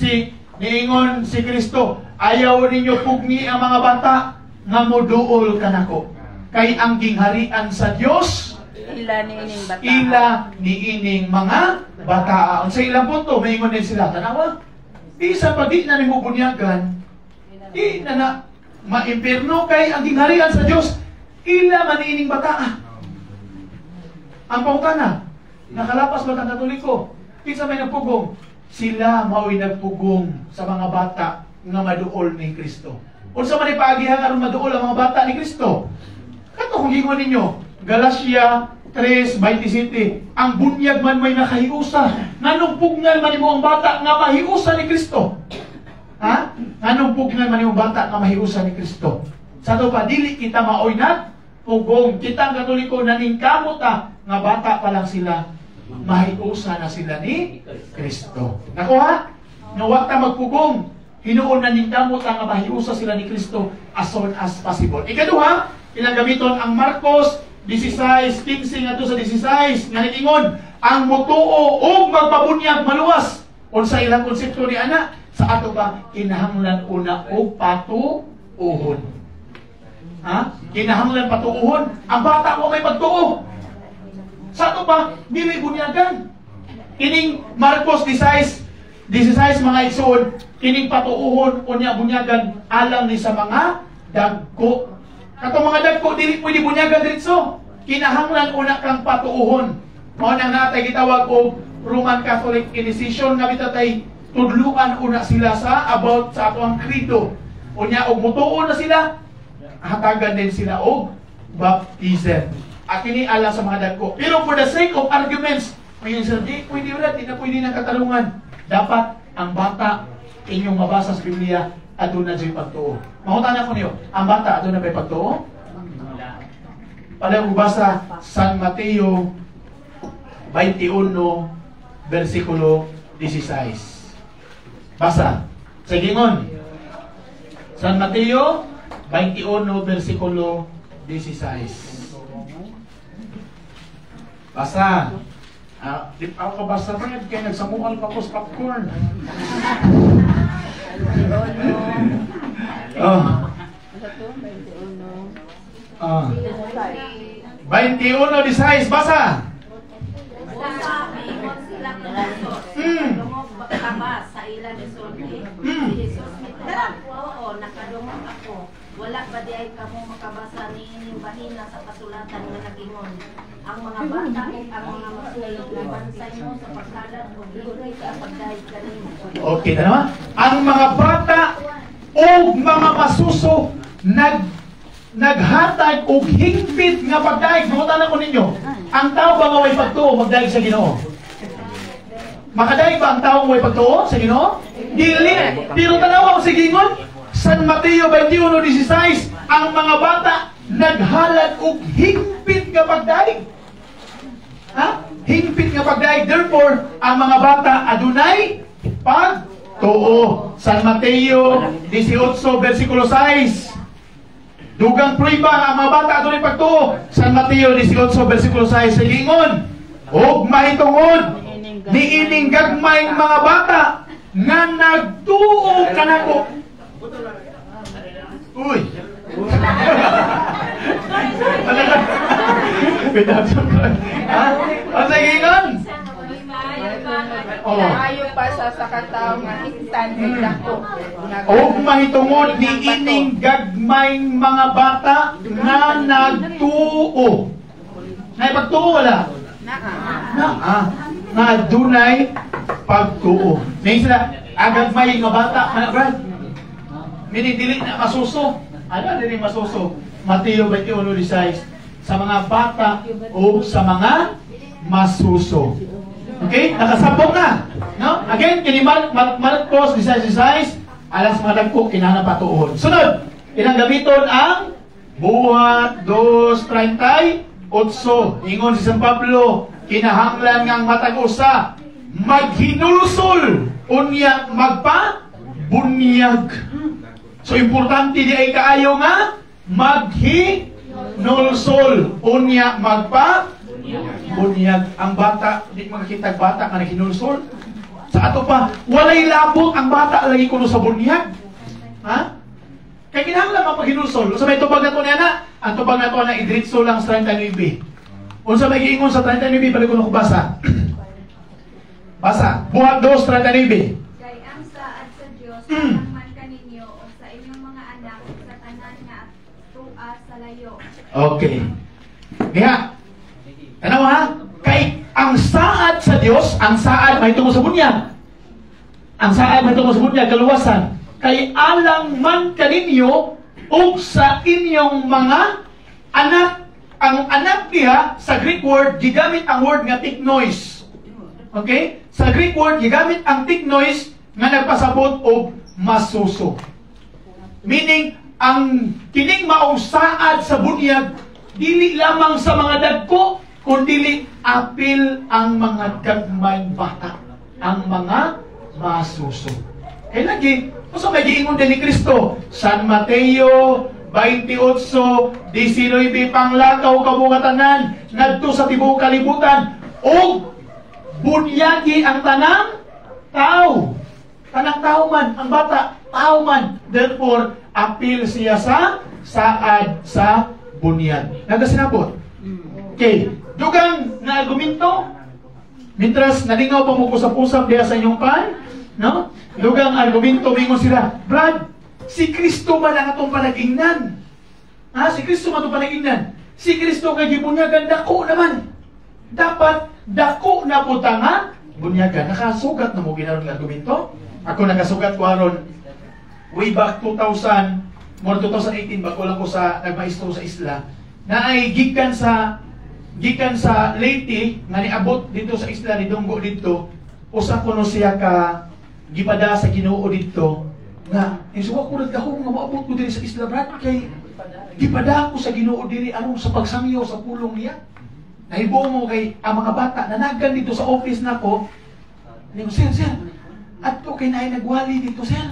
si Kristo, "Ayaw ninyo pugni ang mga bata nga moduol kanako. Kay ang gingharian sa Dios ila niining bata. Ila niining mga bata." Unsa ilang punto, maingon din sila, tanawa. Bisa pa di na nimo bunyagan, di na na maimpierno kay ang gingharian sa Dios ila man niining bata. Ang pangutana, nakalapas ba ang Katoliko? Kinsa may nagpugong? Sila mao'y nagpugong sa mga bata nga maduol ni Kristo. Unsa man ipaagihan aron maduol ang mga bata ni Kristo? Kato kung gingon ninyo, Galatia 3:27, ang bunyag man may nakahiusa. Nganong pugnan man nimo ang bata nga mahiusa ni Kristo? Ha? Nganong pugnan man nimo ang bata nga mahiusa ni Kristo? Sa ato pa, dili kita maoy nagpugong. Kita ang Katoliko, naningkamot ta nga bata pa lang sila, mahiusa na sila ni Kristo. Nakuha? Nga wa ta magpugong. Hinuon naningkamot ta nga mahiusa sila ni Kristo as soon as possible. Ikaduha, ilang gamiton ang Marcos 16:15 ngadto sa 16 nga niingon ang mutuo ug magpabunyag maluwas. Unsa ilang konsepto ni ana? Sa ato ba, kinahanglan una og patuohon. Ha? Kinahanglan patuohon. Ang bata mo may pagtuo. Sa ato pa, dili bunyagan. Kining Marcos 16:16, mga igsoon, kining patuohon unya bunyagan alang ni sa mga dagko. Katong mga dagko dili pwede bunyagan diretso. Kinahanglan una kang patuohon. Mao nang natay gitawag og Roman Catholic Initiation nga bitatay tudluan una sila sa about sa ato ang credo. Unya og mutuo na sila, hatagan din sila og baptism. At kini alang sa mga dagko. Pero for the sake of arguments, may sila, di pwede wala, di na pwede ng katarungan. Dapat ang bata inyong mabasa sa Biblia, aduna dyo'y pagtuo. Mangutana ko niyo, ang bata aduna ba'y pagtuo? Pala basa San Mateo 21 versikulo 16. Basa. Sige ngon. San Mateo 21 versikulo 16. Basa. Ah, di pa ako kabasa pa kaya nagsamual pa ko sa popcorn. 21. Oh. Ano to? 21. Ah. 21:16, basa. Busa, miingon sila kang Jesus. "Dungog ba ka ba sa ila gisulti?" Si Jesus mitubag, "Oo, nakadungog ako. Wala ba diay kamo makabasa niining bahina sa kasulatan nga nagingon, 'Ang mga bata ug ang mga masuso gibansay mo sa paghalad og hingpit nga pagdayeg kanimo'?" Okay, tanawa. Ang mga bata o mga masuso naghatag og hingpit nga pagdaig. Mangutana ko ninyo, ang tao ba nga way pagtuo magdaig sa Ginoo? Makadaig ba ang tao nga way pagtuo sa Ginoo? Dili. Pero tanawa ko sa gingon, San Mateo 21:16, ang mga bata naghalad og hingpit nga pagdaig. Ha? Hingpit nga pagdaig. Therefore, ang mga bata adunay pagtuo. San Mateo 18 versikulo 6. Dugang prueba nga ang mga bata adunay pagtuo. San Mateo 18 versikulo 6 sa gingon, "Og mahitungod Niining gagmayng mga bata nga nagtuo kanako. Uy. Ha? Ano giingon? Oh. Maayo pa sa katawo nga higtan kay dako. Og mahitungod niining gagmayng mga bata nga nagtuo. Nay pagtuo wala? Naa. Naa. Nga dunay pagtuo. May sila agagmay nga bata kana, Brad. Meaning dili na masuso. Ano dili masuso? Mateo 21:16, sa mga bata o sa mga masuso. Okay? Nakasabong na. No? Again, kini Marcos 16:16, alas mga dagko kinahanglan patuon. Sunod, ilang gamiton ang Buhat 2:38. Ingon si San Pablo, kinahanglan ngang matag usa maghinulsol unya magpa bunyag. So importante di ay kaayo nga maghinulsol unya magpa bunyag. Ang bata, di makakita bata nga naghinulsol. Sa ato pa, walay labot ang bata lagi kuno sa bunyag. Ha? Kaya kinahanglan mapaghinulsol. Unsa may tubag nato niya na? Ang tubag nato na idritso lang sa 39. Unsa may giingon sa 39, balik ko na ko basa. Basa. Buhat 2:39. Kay ang saad sa Dios alang man kaninyo o sa inyong mga anak sa tanan nga tua sa layo. Okay. Diha. Tanaw ha? Kay ang saad sa Dios, ang saad mahitungod sa bunyag. Ang saad mahitungod sa bunyag, kaluwasan. Kay alang man kaninyo ug sa inyong mga anak. Ang anak diha sa Greek word gigamit ang word nga tiknois. Okay? Sa Greek word gigamit ang tiknois nga nagpasabot og masuso. Meaning ang kining maong saad sa bunyag dili lamang sa mga dagko kundi apil ang mga gagmayng bata, ang mga masuso. Kay lagi, unsa may giingon din ni Kristo? San Mateo 28:19, panglakaw kabukatanan ngadto sa tibuok kalibutan ug bunyagi ang tanang tao. Tanang tao man, ang bata, tao man. Therefore, apil siya sa saad sa bunyag. Nagasinabot. Okay, dugang na argumento, mintras nalingaw pa mo usap-usap diha sa inyong pan, no? Dugang argumento, mingon sila, Brad, si Kristo man ang atong panag-ingnan. Ha? Si Kristo man atong panag-ingnan. Si Kristo kay gibunyagan, dako naman. Dapat, dako na po ta nga bunyagan. Nakasugat na mo ginaron ng argumento? Ako nakasugat ko aron way back 2000, more 2018, bago lang ko sa nagmaestro sa isla, na ay gikan sa Leyte nga niabot dito sa isla ni Donggo dito, usa kuno siya ka gipada sa Ginoo dito nga isuwa ko nagdahom nga moabot ko diri sa isla, Brad, kay gipada ko sa Ginoo diri aron sa pagsangyaw sa pulong niya. Nahibo mo kay ang mga bata nanagan dito sa office nako. Ningo, sir, adto kay naay nagwali dito, sir.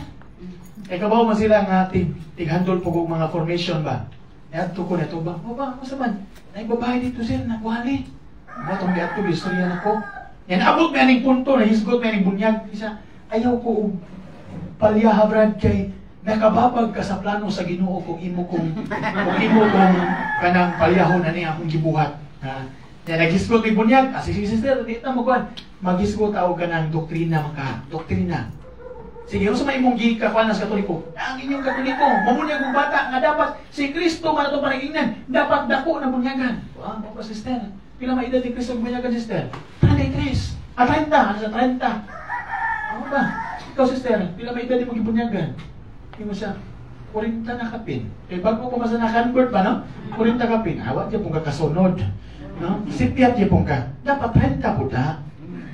Kay kabaw man sila nga tig-handle po kog mga formation ba. Adto ko neto ba? O ba, unsa man? Naay babae dito, sir, nagwali. Mo tong giadto istorya nako. Yan abot mi aning punto, nahisgot mi aning bunyag. Isa, ayaw ko og palyaha, Brad, kay nakababag ka sa plano sa Ginoo kung imo kong kanang palyahon ani akong gibuhat. Ha? Yan naghisgot mi bunyag. Ah, sige sister, di ta mo kuan. Maghisgot og kanang doktrina maka, doktrina. Sige, unsa may imong gikakuan sa Katoliko? Ang inyong Katoliko, mamunyag og bata nga dapat si Kristo man atong panag-ingnan, dapat dako na bunyagan. Ah, mo pa sister. Pila may edad ni Kristo bunyagan, sister? 33. Ah, 30, ano sa 30? Ano ba? Ikaw, sister, pila may edad mo gibunyagan? Hindi mo siya, 40 na kapin. Eh, bago ko masa na-convert pa, no? 40 kapin. Awa, di pong kakasunod. No? Sipyat, di pong ka. Dapat 30 po ta.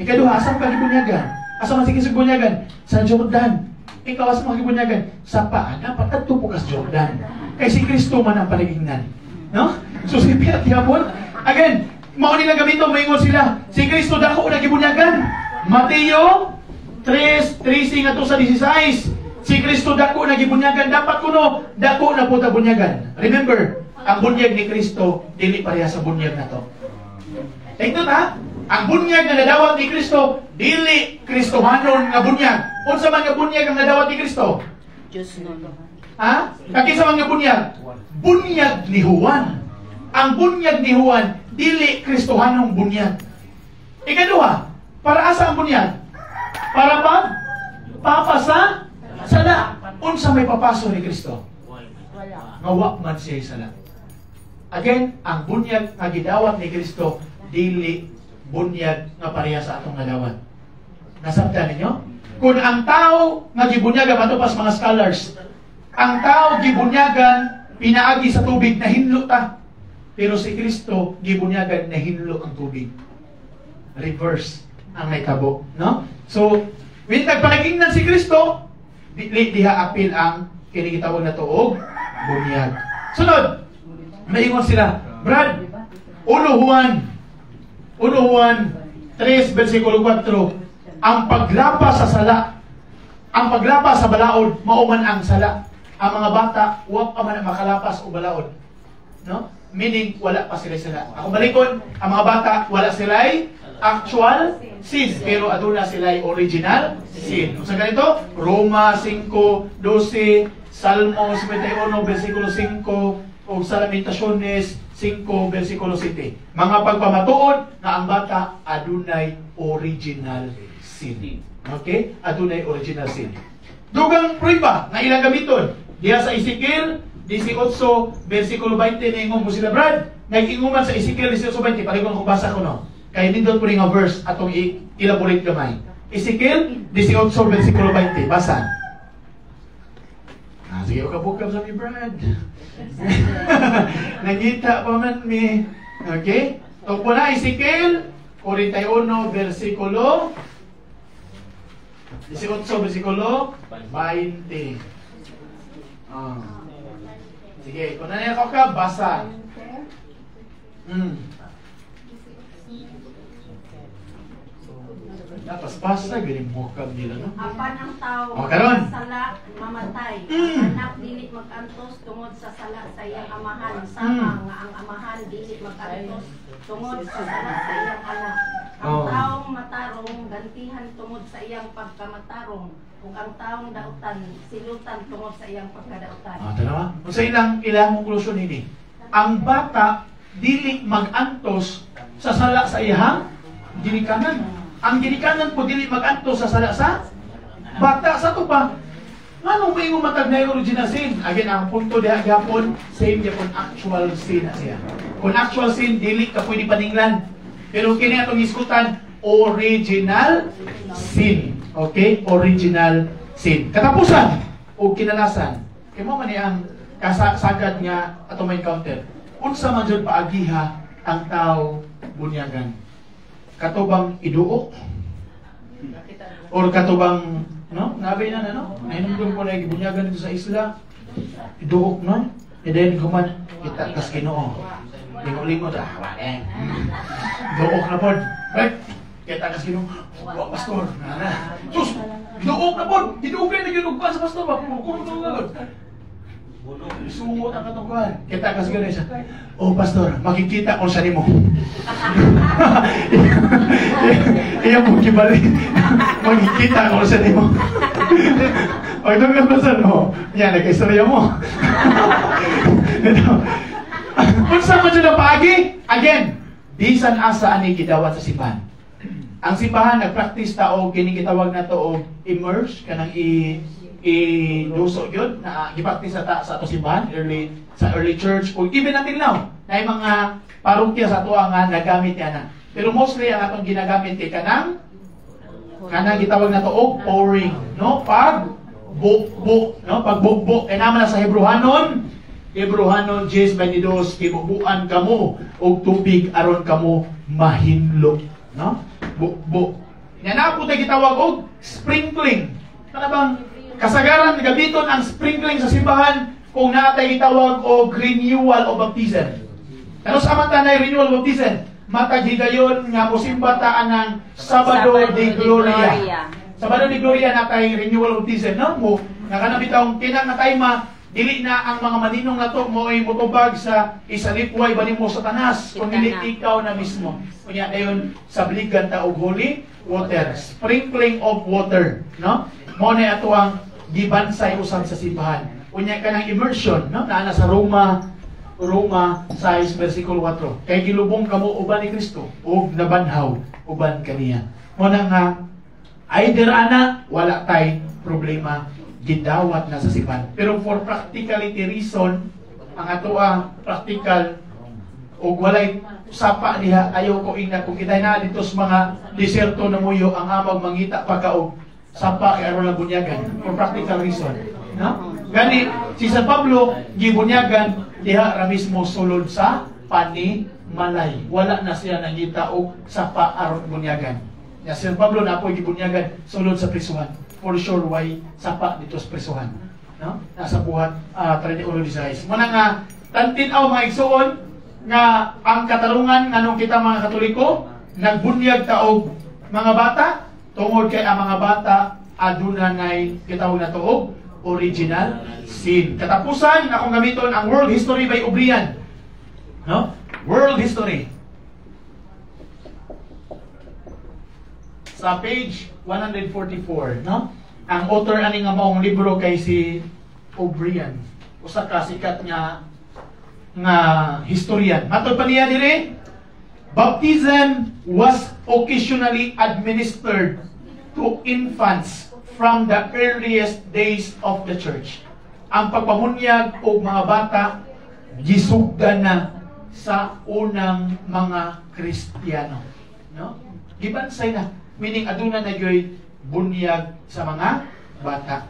Ikaduha, asan ka gibunyagan? Asa man sige bunyagan? Sa Jordan. Ikaw asa man gibunyagan? Sa paa. Dapat adto po ka sa Jordan. Kay si Kristo man ang panagingnan. No? So si Piat yapon. Again, mao nila gamito, moingon sila. Si Kristo dako na gibunyagan. Mateo 3:13 ngadto sa 16. Si Kristo dako na gibunyagan, dapat kuno dako na po ta bunyagan. Remember, ang bunyag ni Kristo dili pareha sa bunyag nato. Take note ha. Ang bunyag nga nadawat ni Kristo dili Kristohanon nga bunyag. Unsa man nga bunyag ang nadawat ni Kristo? Diyos nun. Ha? Kakinsa man nga bunyag? Bunyag ni Juan. Ang bunyag ni Juan dili Kristohanong bunyag. Ikaduha, para asa ang bunyag? Para pa papasa sala. Unsa may papaso ni Kristo? Wala. Nga wa man siya sala. Again, ang bunyag nga gidawat ni Kristo dili bunyag nga pareha sa atong nadawat. Nasabtan ninyo? Kung ang tao nga gibunyagan, ato pas mga scholars, ang tao gibunyagan pinaagi sa tubig, nahinlo ta. Pero si Kristo gibunyagan, nahinlo ang tubig. Reverse ang nahitabo, no? So, when nagpanagingnan si Kristo, dili diha apil ang kini gitawag na tuog bunyag. Sunod, maingon sila, Brad, 1 Juan, 1 Juan 3 versikulo 4, ang paglapas sa sala, ang paglapas sa balaod, mao man ang sala. Ang mga bata, wa pa man makalapas o balaod. No? Meaning, wala pa sila sala. Ako balikon, ang mga bata, wala sila'y actual sin, pero aduna sila'y original sin. Unsa ganito? Roma 5:12, Salmo 51, versikulo 5, o sa Lamentaciones 5, versikulo 7. Mga pagpamatuod na ang bata adunay original sin. Okay? Adunay original sin. Dugang prueba nga ilang gamiton. Diha sa Ezekiel 18, versikulo 20, niingon mo sila, Brad, nag-inguman sa Ezekiel 18:20, paregon ko basa ko, no? Kay nindot po rin nga verse atong i-elaborate gamay. Ezekiel 18, versikulo 20, basa. Ah, sige, ukabukab sa mi, Brad. Nangita pa man mi. Okay? Tugpo na, Ezekiel 41, versikulo 18, versikulo 20. Ah. Sige, kung na ako ka, basa. Dapat basa, ganyan mo ka nila, no? Apan ang tao O, karon. sala mamatay. Anak dili magantos tungod sa sala sa iyang amahan, sama nga ang amahan dili magantos tungod sa sala sa iyang anak. Ang taong matarong gantihan tungod sa iyang pagkamatarong, ug ang taong dautan silutan tungod sa iyang pagkadautan. Ah, tanawa. Unsa ilang ilang konklusyon ini? Ang bata dili magantos sa sala sa iyang ginikanan. Ang ginikanan po dili magantos sa sala sa bata sa to pa. Nganong may matag na yung original sin? Again, ang punto diha gyapon, same gyapon actual sin na siya. Kung actual sin, dili ka pwede paninglan. Pero kini atong iskutan, original sin. Okay? Original sin. Katapusan o kinalasan. Kay mo man ni ang kasagad nga atong ma-encounter. Unsa man jud paagiha ang tao bunyagan? Katubang iduok? Or katubang, no? Nabi na, no? Nahinumdum ko na gibunyagan dito sa isla. Iduok, no? And then, human, kita kas Ginoo. Lingo-lingo, ah, wala eh. Duok na pod. Right? Kita kas Ginoo. Wa, pastor. Sus! Duok na pod! Giduok na yun, ugpan sa pastor. Makukurong na agad. Sungot ang katungkuhan. Kita kas Ginoo siya. Oh, pastor, makikita ko sa nimo. Iya mo kibali. Makikita ko sa nimo. Pag doon ka pastor, no? Yan, nagka-istorya mo. Unsa man jud ang paagi? Again, bisan asa ani gidawat sa simbahan. Ang simbahan nagpractice ta og kini gitawag nato og immerse, kanang i-duso gyud na gipractice ta sa ato simbahan early sa early church o even until now naay mga parokya sa atoa nga nagamit niya na. Pero mostly ang atong ginagamit kay kanang gitawag nato og pouring, no? Pag bukbuk, no? Pag bukbuk kay naman na sa Hebrehanon, Hebrehanon 10:22, gibubuan kamo og tubig aron kamo mahinlo, no? Bukbuk. Nya na po tay gitawag og sprinkling. Kana bang kasagaran gamiton ang sprinkling sa simbahan kung naatay gitawag og renewal o baptism. Pero sa man tanay renewal o baptism, matag higayon nga mosimba ta anang Sabado de Gloria. Sabado de Gloria natay renewal of baptism, no? Mo nga kanang bitawng kinang nga time Dili na ang mga maninong nato mo'y motubag sa isalipway ba nimo Satanas, kung dili ikaw na mismo. Unya dayon sabligan ta og holy water, sprinkling of water, no? Mao na ato ang gibansay usab sa simbahan. Unya kanang immersion, no? Naa na sa Roma Roma 6 versikulo 4. Kay gilubong kamo uban ni Kristo ug nabanhaw uban kaniya. Mao na nga either ana wala tay problema, gidawat na sa simbahan. Pero for practicality reason, ang atoa practical og walay sapa diha, ayaw ko ingna kung kitay na dito sa mga diserto na muyo ang amag mangita pa ka og sapa kay aron lang bunyagan, for practical reason, no? Gani si San Pablo gibunyagan diha ra mismo sulod sa panimalay. Wala na siya nangita og sapa aron bunyagan. Ya, si San Pablo na apoy gibunyagan sulod sa prisuhan. For sure why sapa dito sa prisuhan, no? Nasa buhat 31:16. Muna nga tantin-aw mga igsuon nga ang katarungan nganong kita mga Katoliko nagbunyag ta og mga bata tungod kay ang mga bata aduna nay kitawag na og original sin. Katapusan akong gamiton ang World History by O'Brien, no? World History sa page 144, no? Ang author ani nga maong libro kay si O'Brien, usa ka sikat nga nga historian. Matod pa niya dire, baptism was occasionally administered to infants from the earliest days of the church. Ang pagpamunyag og mga bata gisugdan na sa unang mga Kristiyano, no? Gibansay na, meaning aduna na gyoy bunyag sa mga bata,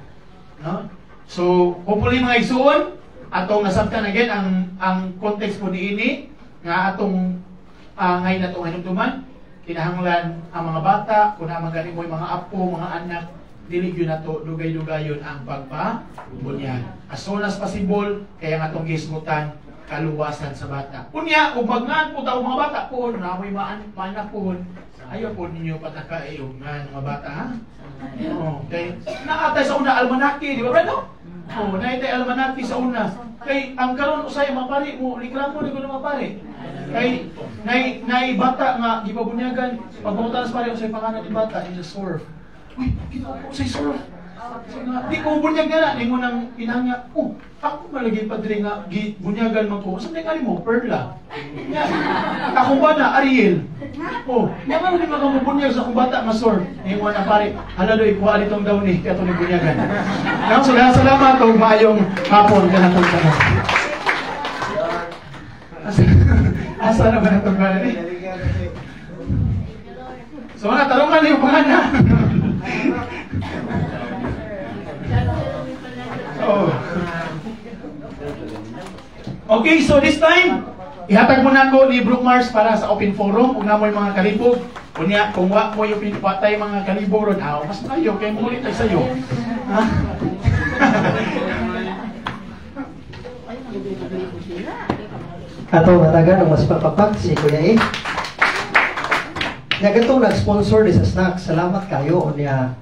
no? So hopefully mga igsuon atong nasabtan again ang context po niini nga atong ngayon atong hinumduman kinahanglan ang mga bata kung naa man gani mo'y mga apo, mga anak, dili gyud nato dugay-dugayon ang pagpabunyag. As soon as possible kaya nga atong gisgutan kaluwasan sa bata. Unya ug magngan po ta og mga bata puhon na mo'y maanak puhon, ayaw po ninyo pataka og ngan mga bata, ha? Okay. Naatay sa una almanaki, di ba Brando? Oh, naitay almanaki sa una. Kay ang karon usay mga pare mo reklamo ni ko mga pare. Kay nay bata nga gipabunyagan, pagpangutan sa pare usay pangalan ni bata is a surf. Uy, kita ko usay surf. So nga, di ko bunyag na ningon ang inang nga, oh, ako malagi padre nga gibunyagan man ko. Unsa man nga nimo Perla? Nya, ako ba na Ariel? Oh, nya nga ni makamubunyag sa akong bata nga surf. Ningon na pare, hala doy kuha ditong daw ni kay atong bunyagan. Now, so, salamat og maayong hapon kanatong tanan. Asa na ba natong kanan eh? So na tarungan yung pangana. Oh. Okay, so this time, ihatag mo na ko ni Brook Mars para sa open forum. Kung na mo yung mga kalibog, kunya, kung wa mo yung pinipatay mga kalibog ron, ah, mas tayo, kaya mulit tayo sa'yo. Ha? Ato matagan ang mas papapak si Kuya E. Nga gatong nag-sponsor ni sa snack, salamat kayo niya.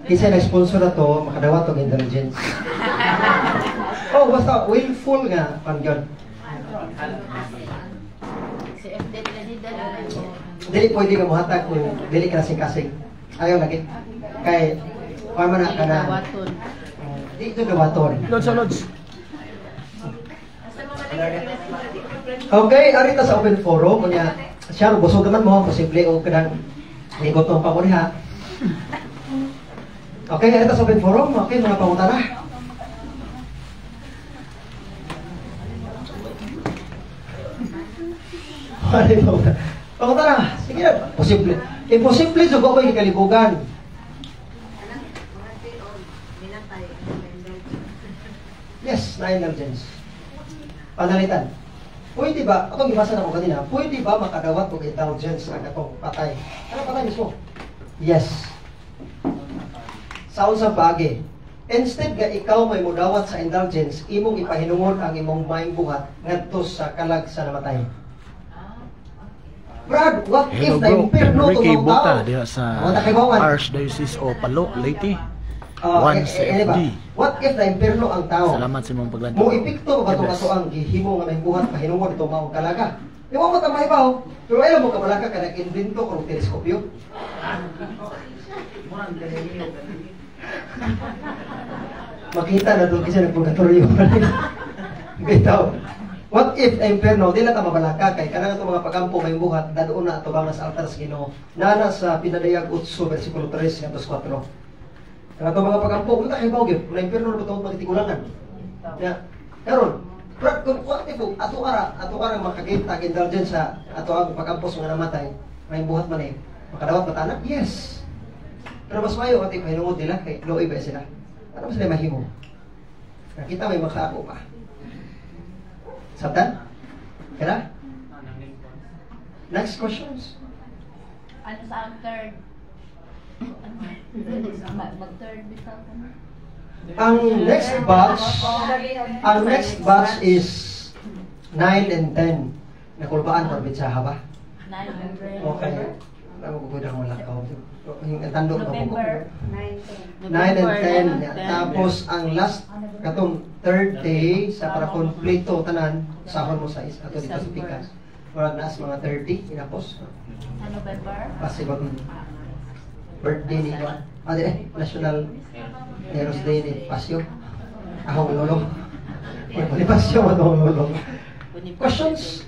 Kinsa nag-sponsor na to, makadawat og intelligence. Oh, basta willful nga pan gyud. Dili pwede ka mohatag kung dili ka kasing-kasing. Ayaw lagi. Kay man na kana. Di ito dawaton. Lods, lods. Okay, arita sa open forum unya siya busog naman mo posible og kanang ligoton pa mo diha. Okay, arita sa open forum, okay mga pangutana. Pangutana, sige na, posible. Imposible jugo ko kalibugan. Yes, na indulgence. Panalitan. Pwede ba, atong gibasa na ko kanina, pwede ba makadawat og indulgence ang atong patay? Ano patay mismo? Yes. Sa unsang paagi? Instead nga ikaw may mudawat sa indulgence, imong ipahinungod ang imong maayong buhat ngadto sa kalag sa namatay. Brad, what if Hello bro, na impierno Enrique itong Bota tao? diha sa Wala kay bawan. Archdiocese o Palo, Leyte. One eh, eh, ba? CFD. What if na impierno ang tao? Salamat sa imong paglantaw. Mo epekto ba God itong bless. ato ang gihimo nga may buhat pahinungod itong maong kalaga? Di mo mo tamahibaw, pero ayaw mo kabalaka ka nag-invento karong teleskopyo. Makita na doon kasi nagpurgatorio. Bitaw. What if na impierno, di na ta mabalaka kay kanang itong mga pagampo may buhat, dadoon na atubang na sa altar sa Ginoo. Nana sa Pinadayag 8, versikulo 3, hanggang 4. Ang atong mga pagampo, kung ta kay gyud, na impierno na ba itong magtigulangan? Ya. Karon, kung what if ato ara makakita indulgence sa ato ang pagampos nga namatay, may buhat man eh. Makadawat ba tanan? Yes. Pero mas mayo ati pahinungod nila kay luoy ba sila. Ano ba sila mahimo? Nakita may makaako pa. Sabtan? Kaya? Next questions. Ano sa ang third? Mag-third bitaw ka na. Ang next batch is 9 and 10. Nakulbaan probinsya ba? 9 November. Okay. Ano ko kuda wala ka. Ang tando ko. November. 9 and 10. Yeah. Tapos ang last katong third day sa para kompleto tanan sahon mo sa is ato dito sa pikas. Murag naas mga 30 inapos. Sa November? Possible birthday ni Juan. Ah, di, eh, National Heroes Day ni Pasyo. Akong lolo. Ni Pasyo mo akong lolo. Questions?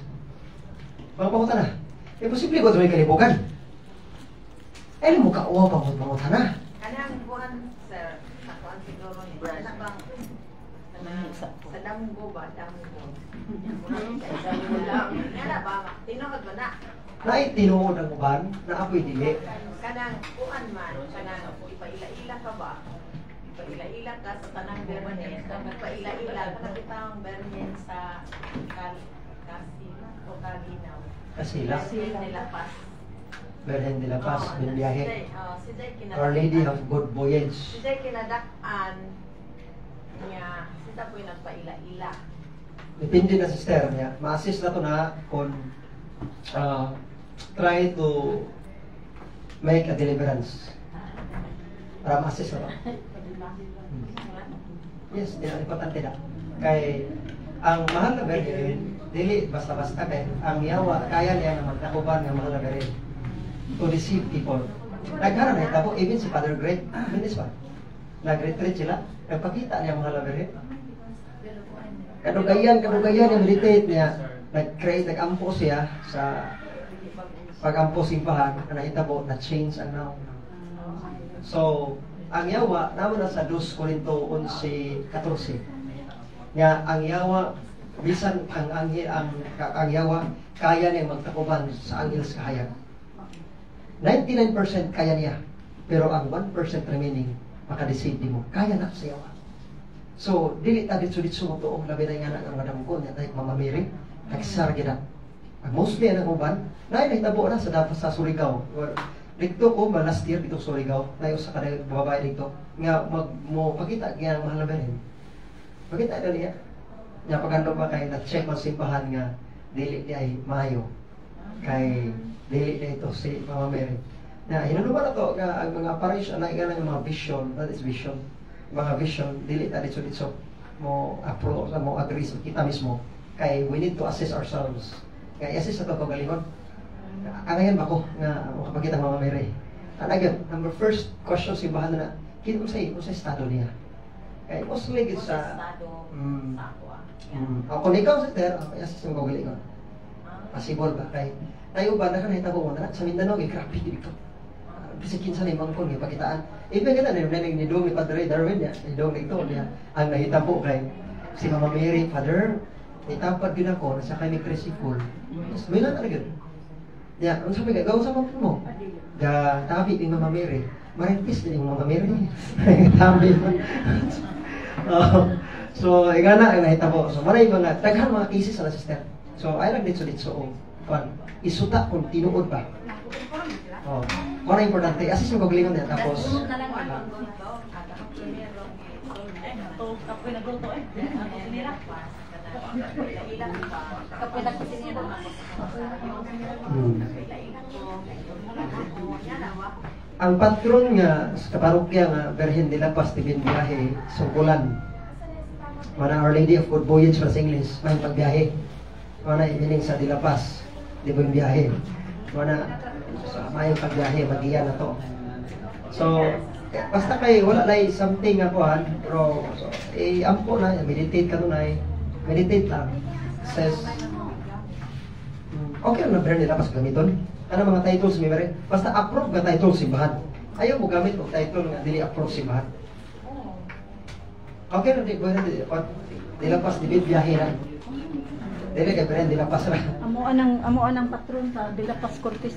Mga pangutan na. Imposible ko ito kalibugan. Eh, mo ka uwaw pang pangutan na. Kanang buwan, sir, sa kuan siguro ni. Kana bang sa damgo ba? Damgo. Damgo lang. Nga ba? Tinuod ba na? Naay tinuod ang uban na ako'y dili. Kanang kuan man, kanang ipaila-ila ka ba? Ipaila-ila ka sa tanang berhen. Ipaila-ila ka na bitawang berhen sa Kasila o Kalinaw. Kasila. Berhen de la Paz. Berhen de la Paz, Oo, binbiyahe. Siday Our Lady of Good Voyage. Siday kinadak-an niya, sila po'y nagpaila-ila. Depende na sister niya. Ma-assist na to na kung try to make a deliverance. Para ma-assist na to. Yes, di importante na. Kay ang mahal na Berhen, dili basta-basta kay ang yawa kaya niya nga magtakuban nga mahal na Berhen to deceive people. Nagkaroon na hitabo, even si Father Greg, minis ba? Nag-retreat sila, nagpakita niya mahal na Berhen. Kadugayan, kadugayan yung meditate niya, nag-create, nag-ampo siya sa pag-ampo simbahan, na nahitabo, na-change ang naong. So, ang yawa, naman na sa 2 Corinto 11:14. Nga, ang yawa, bisan ang anghel, ang yawa, kaya niya magtakuban sa anghel sa kahayag. 99% kaya niya, pero ang 1% remaining, makadeceive di mo. Kaya na sa yawa. So, dili ta ditso-ditso mo tuong labi na nga na ang madamgo niya tayo Mama Mary, nagsar gid. Ang mostly ang uban, na nahitabo na sa dapat sa Surigao. Or, dito ko ba last year dito sa Surigao, na usa ka babae dito nga mag mo pakita niya ang mahal na Berhen. Pakita na niya. Nga pagando pa kay na-check ang simbahan nga dili di ay maayo. Kay dili na ito si Mama Mary. Na hinuluban na to nga ang mga parish anay nga ng mga vision, that is vision. Mga vision dili ta ditso ditso mo approve mo agree sa kita mismo kay we need to assess ourselves. Kay assess sa to kagalingon. Angayan ba ko nga makapagita Mama Mary? Ana gyud, number first question simbahan na kin unsay unsay estado niya. Kay mostly gid sa Estado sa ako ah. Ako ni ikaw sister, ako assess mo kagalingon. Possible ba kay tayo ba na nahitabo mo na sa Mindanao eh grabe dito. Bisag kinsa ni mangkon nga pakitaan. Even kita na ni dong ni Padre Darwin niya, ni dong dito niya ang nahitabo kay si Mama Mary, Father, itapad gyud ako nasa kay mi tricycle. Mas may na gyud. Ya, unsa may gagaw sa mo? Ga tabi ni Mama Mary. Marites din yung Mama Mary. Tabi. Oh, so igana ang nahitabo. So maray mga daghan mga cases sa sister. So ay lang ditso ditso og kwan. Isuta kung tinuod ba. Oh, mao na importante. Assist mo kagalingon niya tapos Na lang ang Kapoy nagluto eh. Ang kusinira. Kapoy nagkusinira. Ang patron nga sa parokya nga Birhen de la Paz de Biyahe, Sungkulan. Mana Our Lady of Good Voyage para sa English, may pagbiyahe. Mana meaning sa de la Paz, di ba yung biyahe? Mana sa may pagbiyahe, magiya na to. So, eh, basta kay wala na something nga kuan, pero so, eh, ampo na, meditate ka nun, meditate lang. Says, okay lang na Birhen de la Paz gamiton. Ano mga titles may meron? Basta approve nga title simbahan. Ayaw mo gamit og title nga dili approve simbahan. Okay na di ba di de la Paz di biyahe na. Dili kay Birhen de la Paz ra. Amo anang patron sa De La Paz Cortez.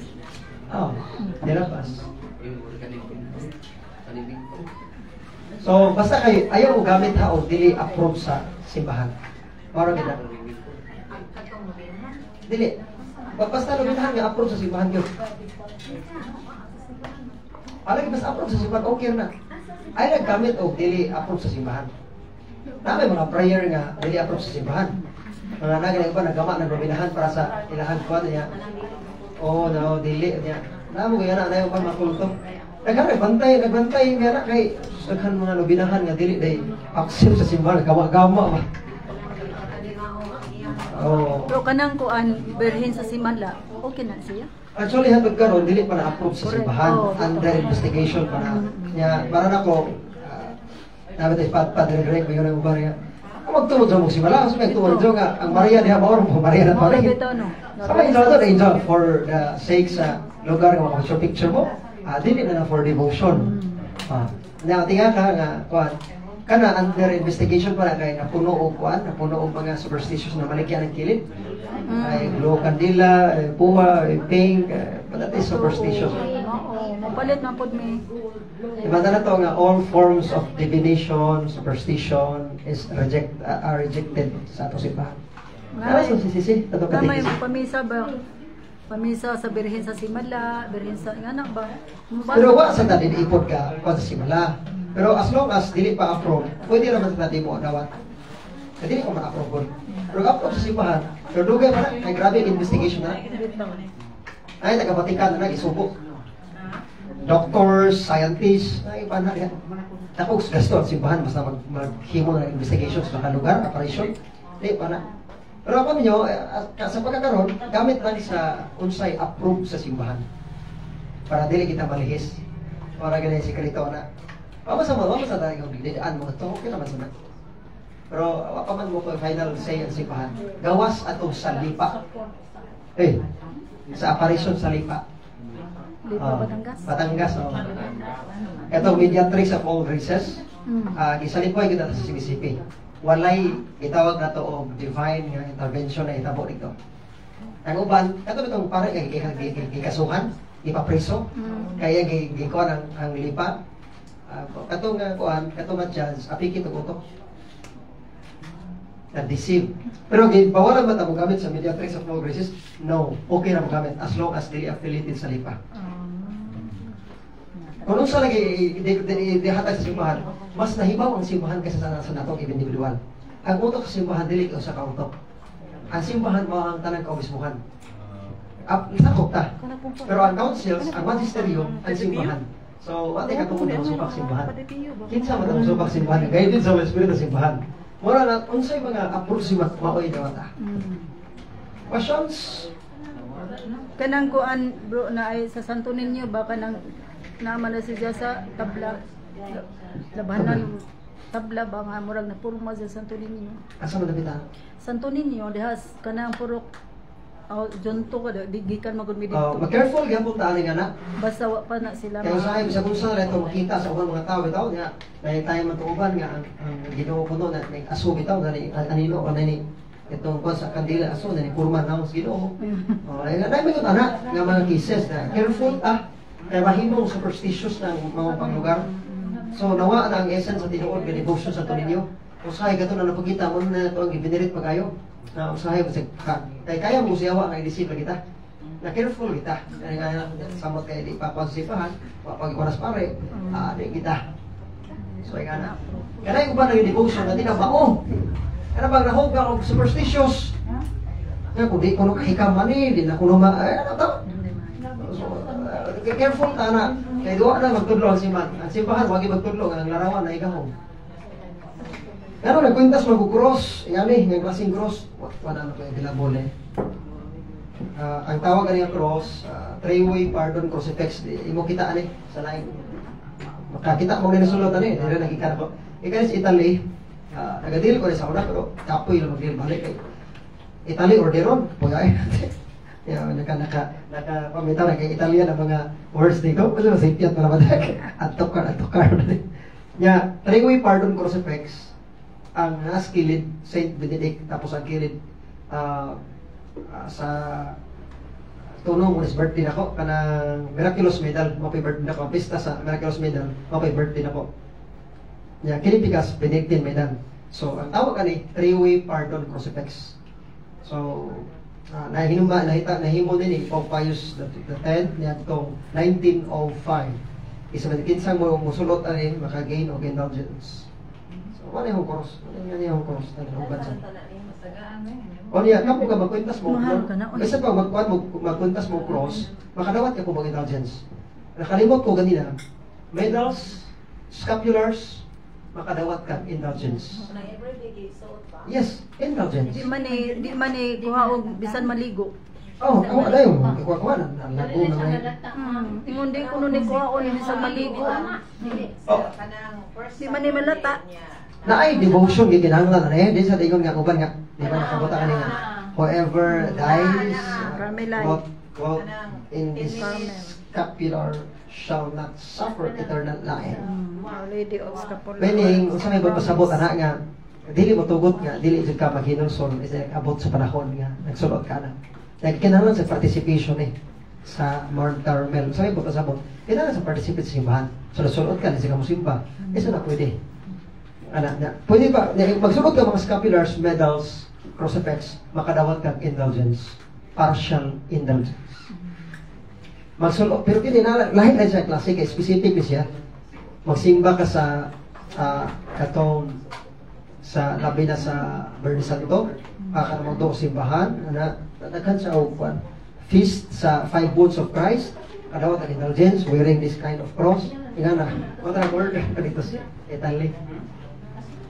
Oh, de la Paz. So, basta kay ayaw mo gamit ha og dili approve sa simbahan. Mao ra gid na. Dili. Basta luminahan nga approve sa simbahan yun. Alay, basta approve sa simbahan, okay na. Ay naggamit og dili approve sa simbahan. Na may mga prayer nga dili approve sa simbahan. Mga nagay ba nagama ng luminahan para sa ilahan kuan niya. Oh, no, dili niya. Na mo kaya na na yung makulto. Daghan nagbantay, nagbantay nga na kay daghan mga lubinahan nga dili day accept sa simbahan, gama-gama ba. Oh. Pero kanang kuan Birhen sa Simala, okay na siya. Actually, hantod karon dili pa na-approve sa simbahan. Oh, Under investigation pa na. Nya, para nako, dapat ay Padre Greg, mayon ang uban nga. Ang magtulod sa mong simala, so may tungod nga, ang Maria diha maor mo, Maria na Mao pa rin. bitaw no. Sa may ito, angel, for the sake sa lugar nga maka picture mo, dili na na for devotion. Na tinga ka nga, kuan, kana under investigation pa na kay napuno og kuan, napuno og mga superstitious na maligyan ang kilid. Ay blue kandila, eh, puwa, eh, pink, eh, but that is superstitious. Oo, mapalit man pud mi. Iba na to nga all forms of divination, superstition is reject are rejected sa ato simbahan. Ano sa CCC? Ato Na may katikis. pamisa ba? Pamisa sa Birhen sa Simala, Birhen sa ngana ba? Pero wa sa tadi ipod ka kuan sa simala. Pero as long as dili pa approve, pwede ra man sa tadi mo dawat. Kaya dili ko man approve. Pero approve sa simbahan, pero dugay pa na, kay grabe ang investigation na. Ay taga Vatican na isubo. Doctors, scientists, ay iba na yan. Dako gasto ang simbahan basta maghimo ng investigation sa mga lugar, apparition. Di pa na. Pero ako ninyo, eh, sa pagkakaroon, gamit lang sa unsay approve sa simbahan. Para dili kita malihis. Para ganyan sikreto na. Mama sa mga, mama sa tayo, didaan mo ito, okay naman sa. Pero wa pa man mo pa final say ang simbahan. Gawas atong sa lipa. Eh, sa apparition sa lipa. Lipa Oh, Batangas. Batangas, oh. Ito, Mediatrix of all graces. Gisalipay kita sa CBCP. Walay gitawag na to og divine nga intervention na itabo dito. Ang uban, kato bitong pare kay gikasuhan, gipapreso, kaya gikuan ang lipa. Kato nga kuan, kato nga judge, apiki tong utok. Na-deceive. Pero bawalan ba ta mo gamit sa Mediatrix of all graces? No, okay ra mo gamit as long as dili affiliated sa lipa. Kung unsa lagi dihatag sa simbahan, mas nahibaw ang simbahan kaysa sa natong individual. Ang utok sa simbahan dili usa ka utok. Ang simbahan mao ang tanang kaobismuhan. Sakop ta. Pero ang councils, ang magisterium, ang simbahan. So, wa tay katungod na masupak simbahan. Kinsa man ang masupak simbahan? Guided sa Holy Spirit ang simbahan. Mura na unsay mga approximate maoy dawata. Questions? Kanang kuan bro na ay sa Santo Niño ba kanang naman na siya sa tabla labanan tabla ba nga murag na purma sa Santo Niño. Asa man dapita? Santo Niño dihas kanang purok oh, junto ka di gikan magud mi Oh, didto. ma-careful gyapon ta ani nga na. Basta wa pa na sila. Kaya usahay bisag unsa na ito makita sa ubang mga tao bitaw nga na tayo matuuban nga ang Ginoo kuno na may aso bitaw na ni anino o na ni itong kuan sa kandila aso na ni purma na sa Ginoo. Oh, ay na may ana nga mga cases na careful ta kay mahimong superstitious ng mga panglugar. So nawa na ang essence sa tinuod nga devotion sa ninyo. Usahay kato na napagita mo na ito ang givenerate pagayo. Na usahay bisag ka kay kaya mo siyawa nga i-deceive kita. Na careful kita. Kaya nga samot kay di pa sa wa pag oras pare, di kita. So ay na. Kanay uban ang devotion na di na mao. Kana bang nahog ka og superstitious. Nga kung di kuno kahikam man ni, di na kuno ma ay, ano ta? So, careful ta na. Kay duwa na magtudlo ang simbahan. Ang simbahan wagi magtudlo ang larawan na igahom. Pero nagkwintas mag-cross, ingani nga klaseng cross, wala na ko available eh. Ang tawag ani nga cross, three-way pardon crucifix, di, imo kita ani sa lain. Makakita mo ni nasulot ani, dire nakita ko. Ikaw sa Italy, nagadil ko ni sa una pero kapoy lang mag-deal balik kay Italy orderon, puy ay. Yeah, naka naka naka pamitaw na kay Italian ang mga words dito. Kasi masipyat pa naman. Add to cart, add to cart. Ya, three-way pardon crucifix ang nasa kilid Saint Benedict, tapos ang kilid sa tunong mo is birthday nako kanang Miraculous Medal mo pay birthday nako, pista sa Miraculous Medal mo pay birthday nako. Ya, kini pikas Benedictine Medal. So ang tawag ani three-way pardon crucifix. So nahinuma nahita nahimo din ni Pope Pius the 10th niadtong 1905. Isa man kinsang mo musulot ani maka-gain og indulgence. So wala yung cross, wala yung cross tanan uban sa. O niya, kapo ka magkwintas mo. Mahal ka na, oy. Basta pa magkuan mo magkwintas mo cross, makadawat ka po mag indulgence. Nakalimot ko ganina. Medals, scapulars, makadawat ka indulgence. Kanang everyday suot ba? Yes, indulgence. Di man eh kuha og bisan maligo. Oh, ako ala yung kuha-kuha na lago na may. Ingon di kuno ni kuhaon bisan maligo. Dili, Oh. kanang first Di man ni malata. Niya. Na ay devotion gikinahanglan na eh di sa ingon nga uban nga di ba nakabuta kani nga whoever dies Carmelite. quote, quote, in this scapular shall not suffer eternal life. Our Lady of Scapular. Meaning, unsa may pasabot ana nga dili mo tugot nga dili jud ka maghinulsol is abot sa panahon nga nagsulot ka na. Nagkinahanglan sa participation eh sa Mount Carmel. Unsa may pasabot? Kinahanglan sa participate sa simbahan. So nasulot ka, di ka mo simba. Isa na pwede. Ana na. Pwede ba magsulot ka mga scapulars, medals, crucifix, makadawat kag indulgence, partial indulgence. Magsulot pero kini na lahi na siya klase kay specific ni siya. Magsimba ka sa katong sa labi na sa Biyernes Santo, ka na magduo simbahan, ana daghan sa og kwan. Feast sa Five Wounds of Christ, kadawat ang indulgence wearing this kind of cross. Ingana, mo ta order ka dito sa Italy.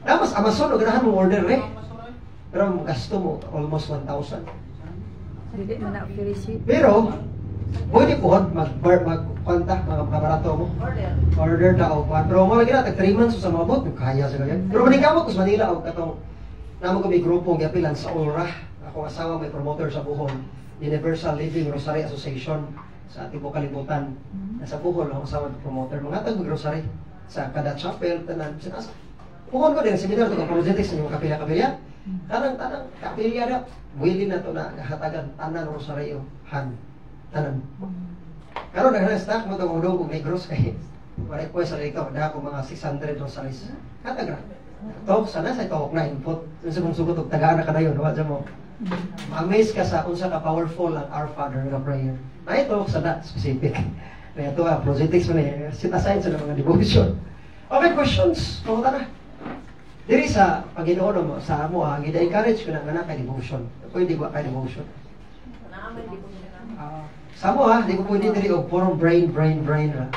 Tapos Amazon, o ganahan mo order eh. Pero gasto mo almost 1,000. Dili man na free ship. Pero pwede po mag mag kwanta mga barato mo. Order. Order ta og kwan. Pero mo lagi na tag 3 months sa maabot, kaya sa ganyan. Pero maningkamot ko sa Manila og katong namo ko may grupo giapilan sa ULRA. Akong asawa may promoter sa Bohol, Universal Living Rosary Association sa tibuok kalibutan. Nasa Bohol akong asawa may promoter. Mga tag rosary sa kada chapel tanan sa asa. Puhon ko din seminar to apologetics sa inyong kapilya-kapilya. Kanang tanang kapilya na willing na to na hatagan tanan rosaryo han tanan. Karon nagana stock mo tong udong kog Negros kay request sa dito da ko mga 600 rosaries. Hatag ra. Tok sana sa tok na input. Unsa kung sugot og tagaan na kadayon wa mo. Ma-amaze ka sa unsa ka powerful ang Our Father nga prayer. Na ito sa na specific. Kaya ito apologetics man eh. Set aside sa mga devotion. Okay, questions. Panguta na. Diri sa Panginoon mo sa amo ha, gina-encourage ko na nga na kay devotion. Pwede ba kay devotion? Naa may devotion. Sa amo ha, di ko pwede diri og purong brain, brain, brain ra.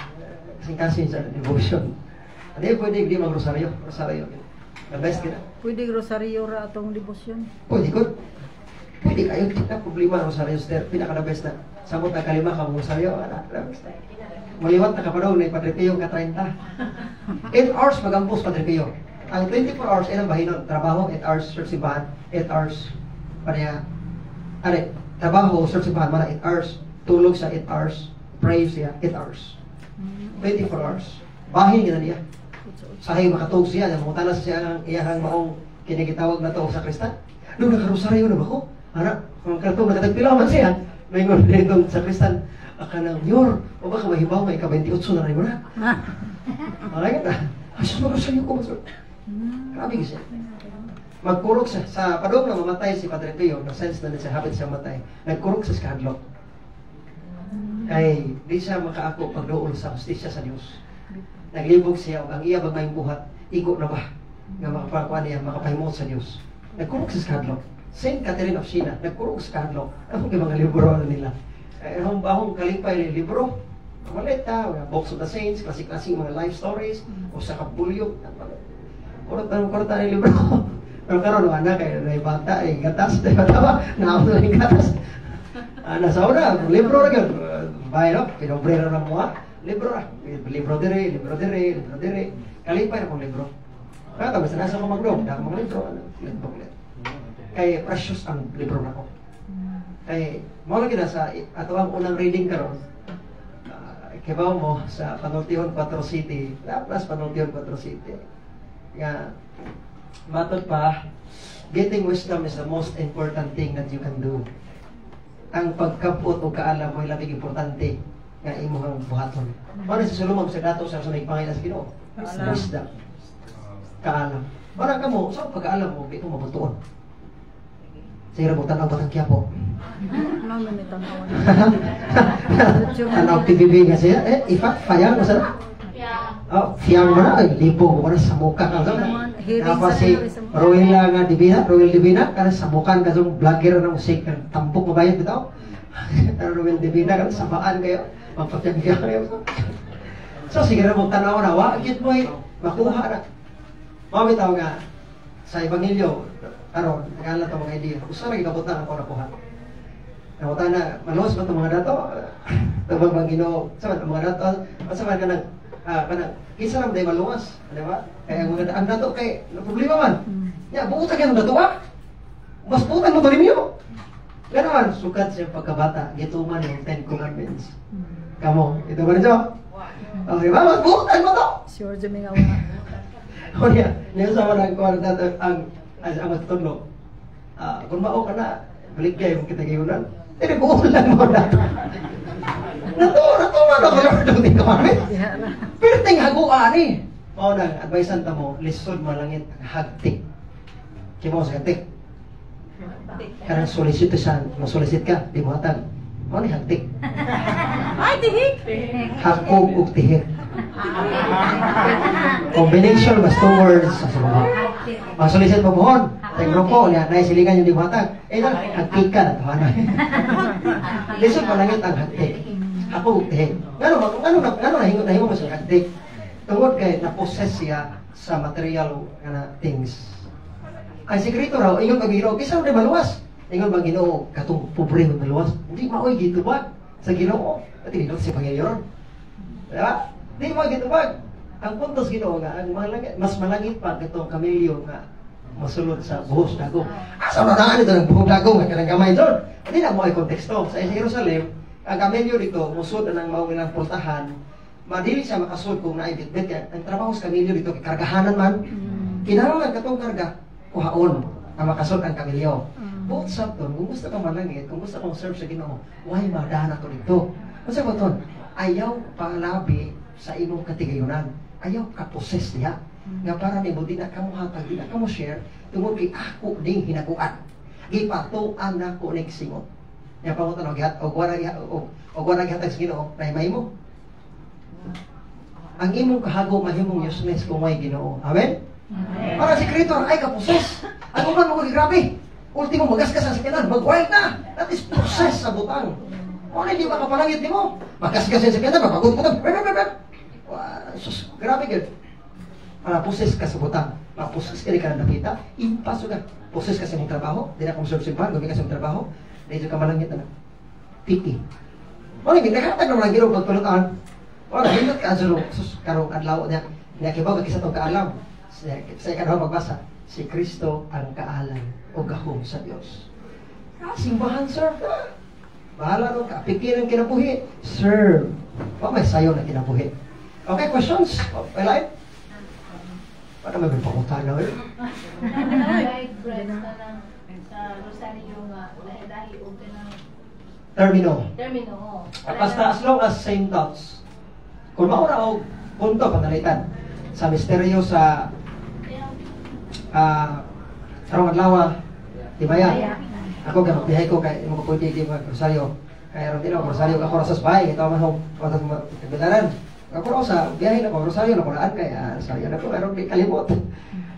Kasing kasi sa devotion. Hindi pwede di mag-rosaryo, rosaryo. The best gina. Pwede rosaryo ra atong debosyon. Pwede ko. Pwede kayo, di na problema ang rosaryo. Sir, pinaka the best na. Samot na kalima ka rosaryo, ana, the best na. Maliwat na ka pa daw, na Padre Pio ka 30. 8 hours magampos Padre Pio. Ang 24 hours ilang bahinon, trabaho 8 hours, serve simbahan 8 hours. Pareha. Are, trabaho, serve simbahan mana 8 hours, tulog sa 8 hours, pray siya 8 hours. 24 hours. Bahin gina niya. Sahay makatug siya, namutana sa siya ang iyahang maong kinigitawag na to sa kristan. Nung nakarosaryo na ba ko? Ana, kung katong nakatagpila man siya, may dito sa kristan, aka ng yor, o baka mahibaw may ka-28 na rin mo na. Alay ka na. Ay, sus, magrosaryo ko. Masur. Grabe kasi. Magkurog siya. Sa padong na mamatay si Padre Pio, na sense na siya, habit siya matay, nagkurog siya sa kahadlok. Kay di siya makaako pagduol sa hustisya sa Dios. Naglibog siya og ang iya bagmayng buhat, igo na ba nga makapakuan niya, makapahimot sa Dios. Nagkurog siya sa kahadlok. Saint Catherine of Siena, nagkurog sa kahadlok. Ano kay mga libro ano nila? Eh, ahong kalipay ni libro. Maleta, mga Books of the Saints, klase-klase mga life stories, o sa kabulyog. Kurot na libro. Pero karon wala kay na bata ay gatas, di ba tama? Naamo na yung gatas. Nasa una, libro ra gyud. Bay no, pinobre ra mo. Libro ra. Libro dire, libro dire, libro dire. Kalipay na kong libro. Kaya tapos nasa ko magdom, na mga libro, ano, libro. Kay precious ang libro nako. Kay mao lagi na sa ato ang unang reading karon. Kibaw mo sa Panultihon 4 City, plus Panultihon 4 City. Nga matod pa, getting wisdom is the most important thing that you can do. Ang pagkabot o kaalam mo ay labing importante nga imong buhaton. Mao si Solomon sa dato sa sunod pangina sa Ginoo. Wisdom. Kaalam. Para kamo sa pagkaalam mo di mo mabutuon. Sige mo tan-aw batang Quiapo. Mama may tanawan. Tanaw PBB nga siya eh ifa fayang mo sa. Oh, fiyang mo na ay libo mo na sa muka ka. Tapos si Rowella nga Divina, Rowell Divina kana sa mukan ka song vlogger na musik tampok mabayad bitaw. Rowell Divina kana sabaan kayo, magpatiyang kayo. So sige ra mo tanaw na wa gyud mo makuha na. Mao bitaw nga sa ebanghelyo karon nagala to mga idea. Usa ra gikabutan ako nakuha. Nakuha na maluwas ba itong mga dato? Tubag bang Ginoo? Sa man ang mga dato? Sa man kanang kanang kinsa ra man day maluwas, di ba? Kaya ang mga ang dato kay no problema man. Ya buutan kay ang dato ah. Mas buutan mo to ninyo. Ganoon sukat sa pagkabata gituman yung 10 Commandments. Kamo, ito ba ninyo? Oh, di ba? Mas buutan mo to. Sure jud mi nga wa. O niya, niya sa mga kuwan dato ang ang matutudlo. Kung mao ka na, baligay mo kita gayunan. Eh, nag-uulan mo na. Natuman ako, Lord, ang Ten Commandments. Pero ting haguan eh. Mao nang advicean ta mo, lisod malangit ang hagtik. Kimo sa hagtik. Kanang solicitusan, mo solicit ka, di mo hatag. Mao ni hagtik. Ay, tihik! Hakog ug tihik. Combination mas two words sa mga. Masolicit mo mohon. Sa grupo, niya, naisilingan yung di mo hatag. Eh, hagtik ka na, tuhanan. Lisod malangit ang hagtik. Hakog ug tihik. Ngano nahimo mo sa hagtik? Tungod kay na-possess siya sa material nga things. Ang sekreto raw, ingon kang Ginoo, kinsa man maluwas? Ingon bang Ginoo, katong pobre man maluwas? Hindi maoy gitubag sa Ginoo. At tinindot si Panginoon. Diba? Di mo gitubag. Ang punto sa Ginoo nga ang malangit, mas malangit pa katong kamilyo nga masulod sa buhos dagong. Asa na naan ito ng buhos dagong nga kanang gamay doon? Hindi na mo ay konteksto. Sa Jerusalem, ang kamilyo dito musod ang maong ilang pultahan. Madili siya makasud kung naay bitbit kay ang trabaho sa kamilyo dito kay kargahanan man. Kinahanglan katong karga kuhaon ang makasud ang kamilyo. Both sa ton, kung gusto ka malangit, kung gusto kang serve sa Ginoo, why madahan ako dito? Unsa ba ton? Ayaw palabi sa imong katigayunan. Ayaw ka possess niya. Nga para nimo di na kamo hatag, di na kamo share tungod kay ako ding hinaguan. Gipatuan nako ning singot. Nya pangutan og gihat og wala og og wala gihatag sa Ginoo, nay mo. Ang imong kahago mahimong useless kung may Ginoo. Amen? Amen. Para si Creator ay ka-possess. Ang uban mo grabe. Ultimo magasgas sa sakyanan, mag-wild na. That is process sa butang. Wala di makapalangit nimo. Magasgas sa sakyanan, mapagod ko. Sus, grabe gyud. Para possess ka sa butang. Ma-possess ka di ka nakita, impaso ka. Possess ka sa imong trabaho, di na kung serve simbahan, gabi ka sa imong trabaho, dito ka malangit na. Piti. Wala gyud nakahatag naman ang Ginoo pagtulutan. Wala hindot ka adto sus karong adlaw niya. Niya kibaw kay sa tong kaalam. Sa ikaduha magbasa, si Kristo ang kaalam o gahom sa Dios. Simbahan serve ka. Bahala no ka pikir ang kinabuhi, serve. Wa may sayo na kinabuhi. Okay, questions? Wala. Para may pakutan na eh. Sa Rosario nga lahi-lahi og kanang termino. Termino. Basta as long as same thoughts. Kung maura og punto panalitan sa misteryo sa karong adlaw, di ba ya? Ako ga magbiyahe ko kay mo ko pwede di mag Rosario. Kay aron dino Rosario ako ra sa bahay, ito man ho atos kabilaran. Ako ra sa biyahe na ko Rosario na ko laan kay Rosario na ko aron di kalimot.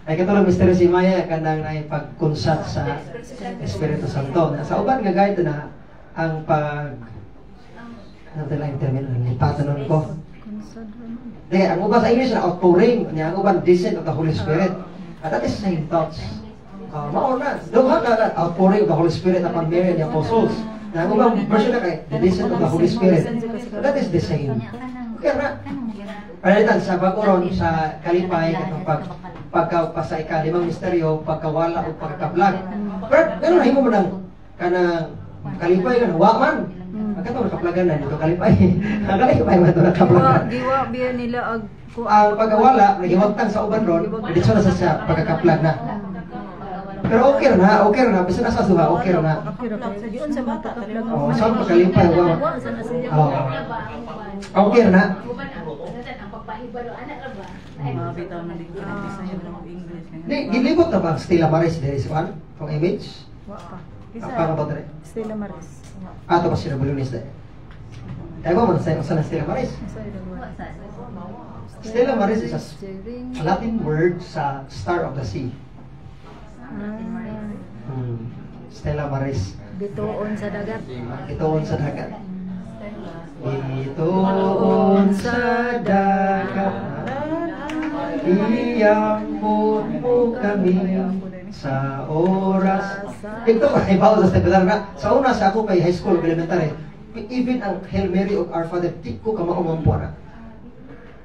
Ay katulong misteryo si Maya kanang naipagkunsat sa Espiritu Santo. Sa uban nga guide na ang pag Ano tayo yung termino? Lipatan nun ko. Di, ang uban sa English na outpouring, niya ang uban descent of the Holy Spirit. And that is the same thoughts. Mao na, duha ka na, outpouring of the Holy Spirit upon Mary and the apostles. Na ang ubang version na kay the descent of the Holy Spirit. So that is the same. Okay na. Palitan sa bago ron sa kalipay katong pagka pa sa ikalimang misteryo, pagkawala o pagkakaplag. Pero ganun himo mo nang kanang kalipay kan wa man. Pagka nakaplagan na dito kalipay. Ang kalipay man to nakaplagan. Giwa biya nila ag Ang pagkawala, nagiwagtang sa uban ron, dito na sa pagkakaplag na. Pero okay ra na, bisan asa duha, okay ra na. Giun sa mga kaplag. Oh, sa pagkalipay wa. Wa sa na siya. Oh. Okay ra na. Mga bitaw man din ko nag-Bisaya ng English. Di, gilibot na ba ang Stella Maris diri sa kuan? Kung image? Wa pa. Apa ka ba diri? Stella Maris. Ato pa sila bulunis diri. Kaya ba man sa sa Stella Maris? Stella Maris is a Latin word sa star of the sea. Stella Maris. Bituon sa dagat. Bituon sa dagat. Bituon sa dagat. Iambot mo kami sa oras. Ito kay bawo sa secular na. Sa una sa ako kay high school elementary, even ang Hail Mary o Our Father, di ko kamao mampo na.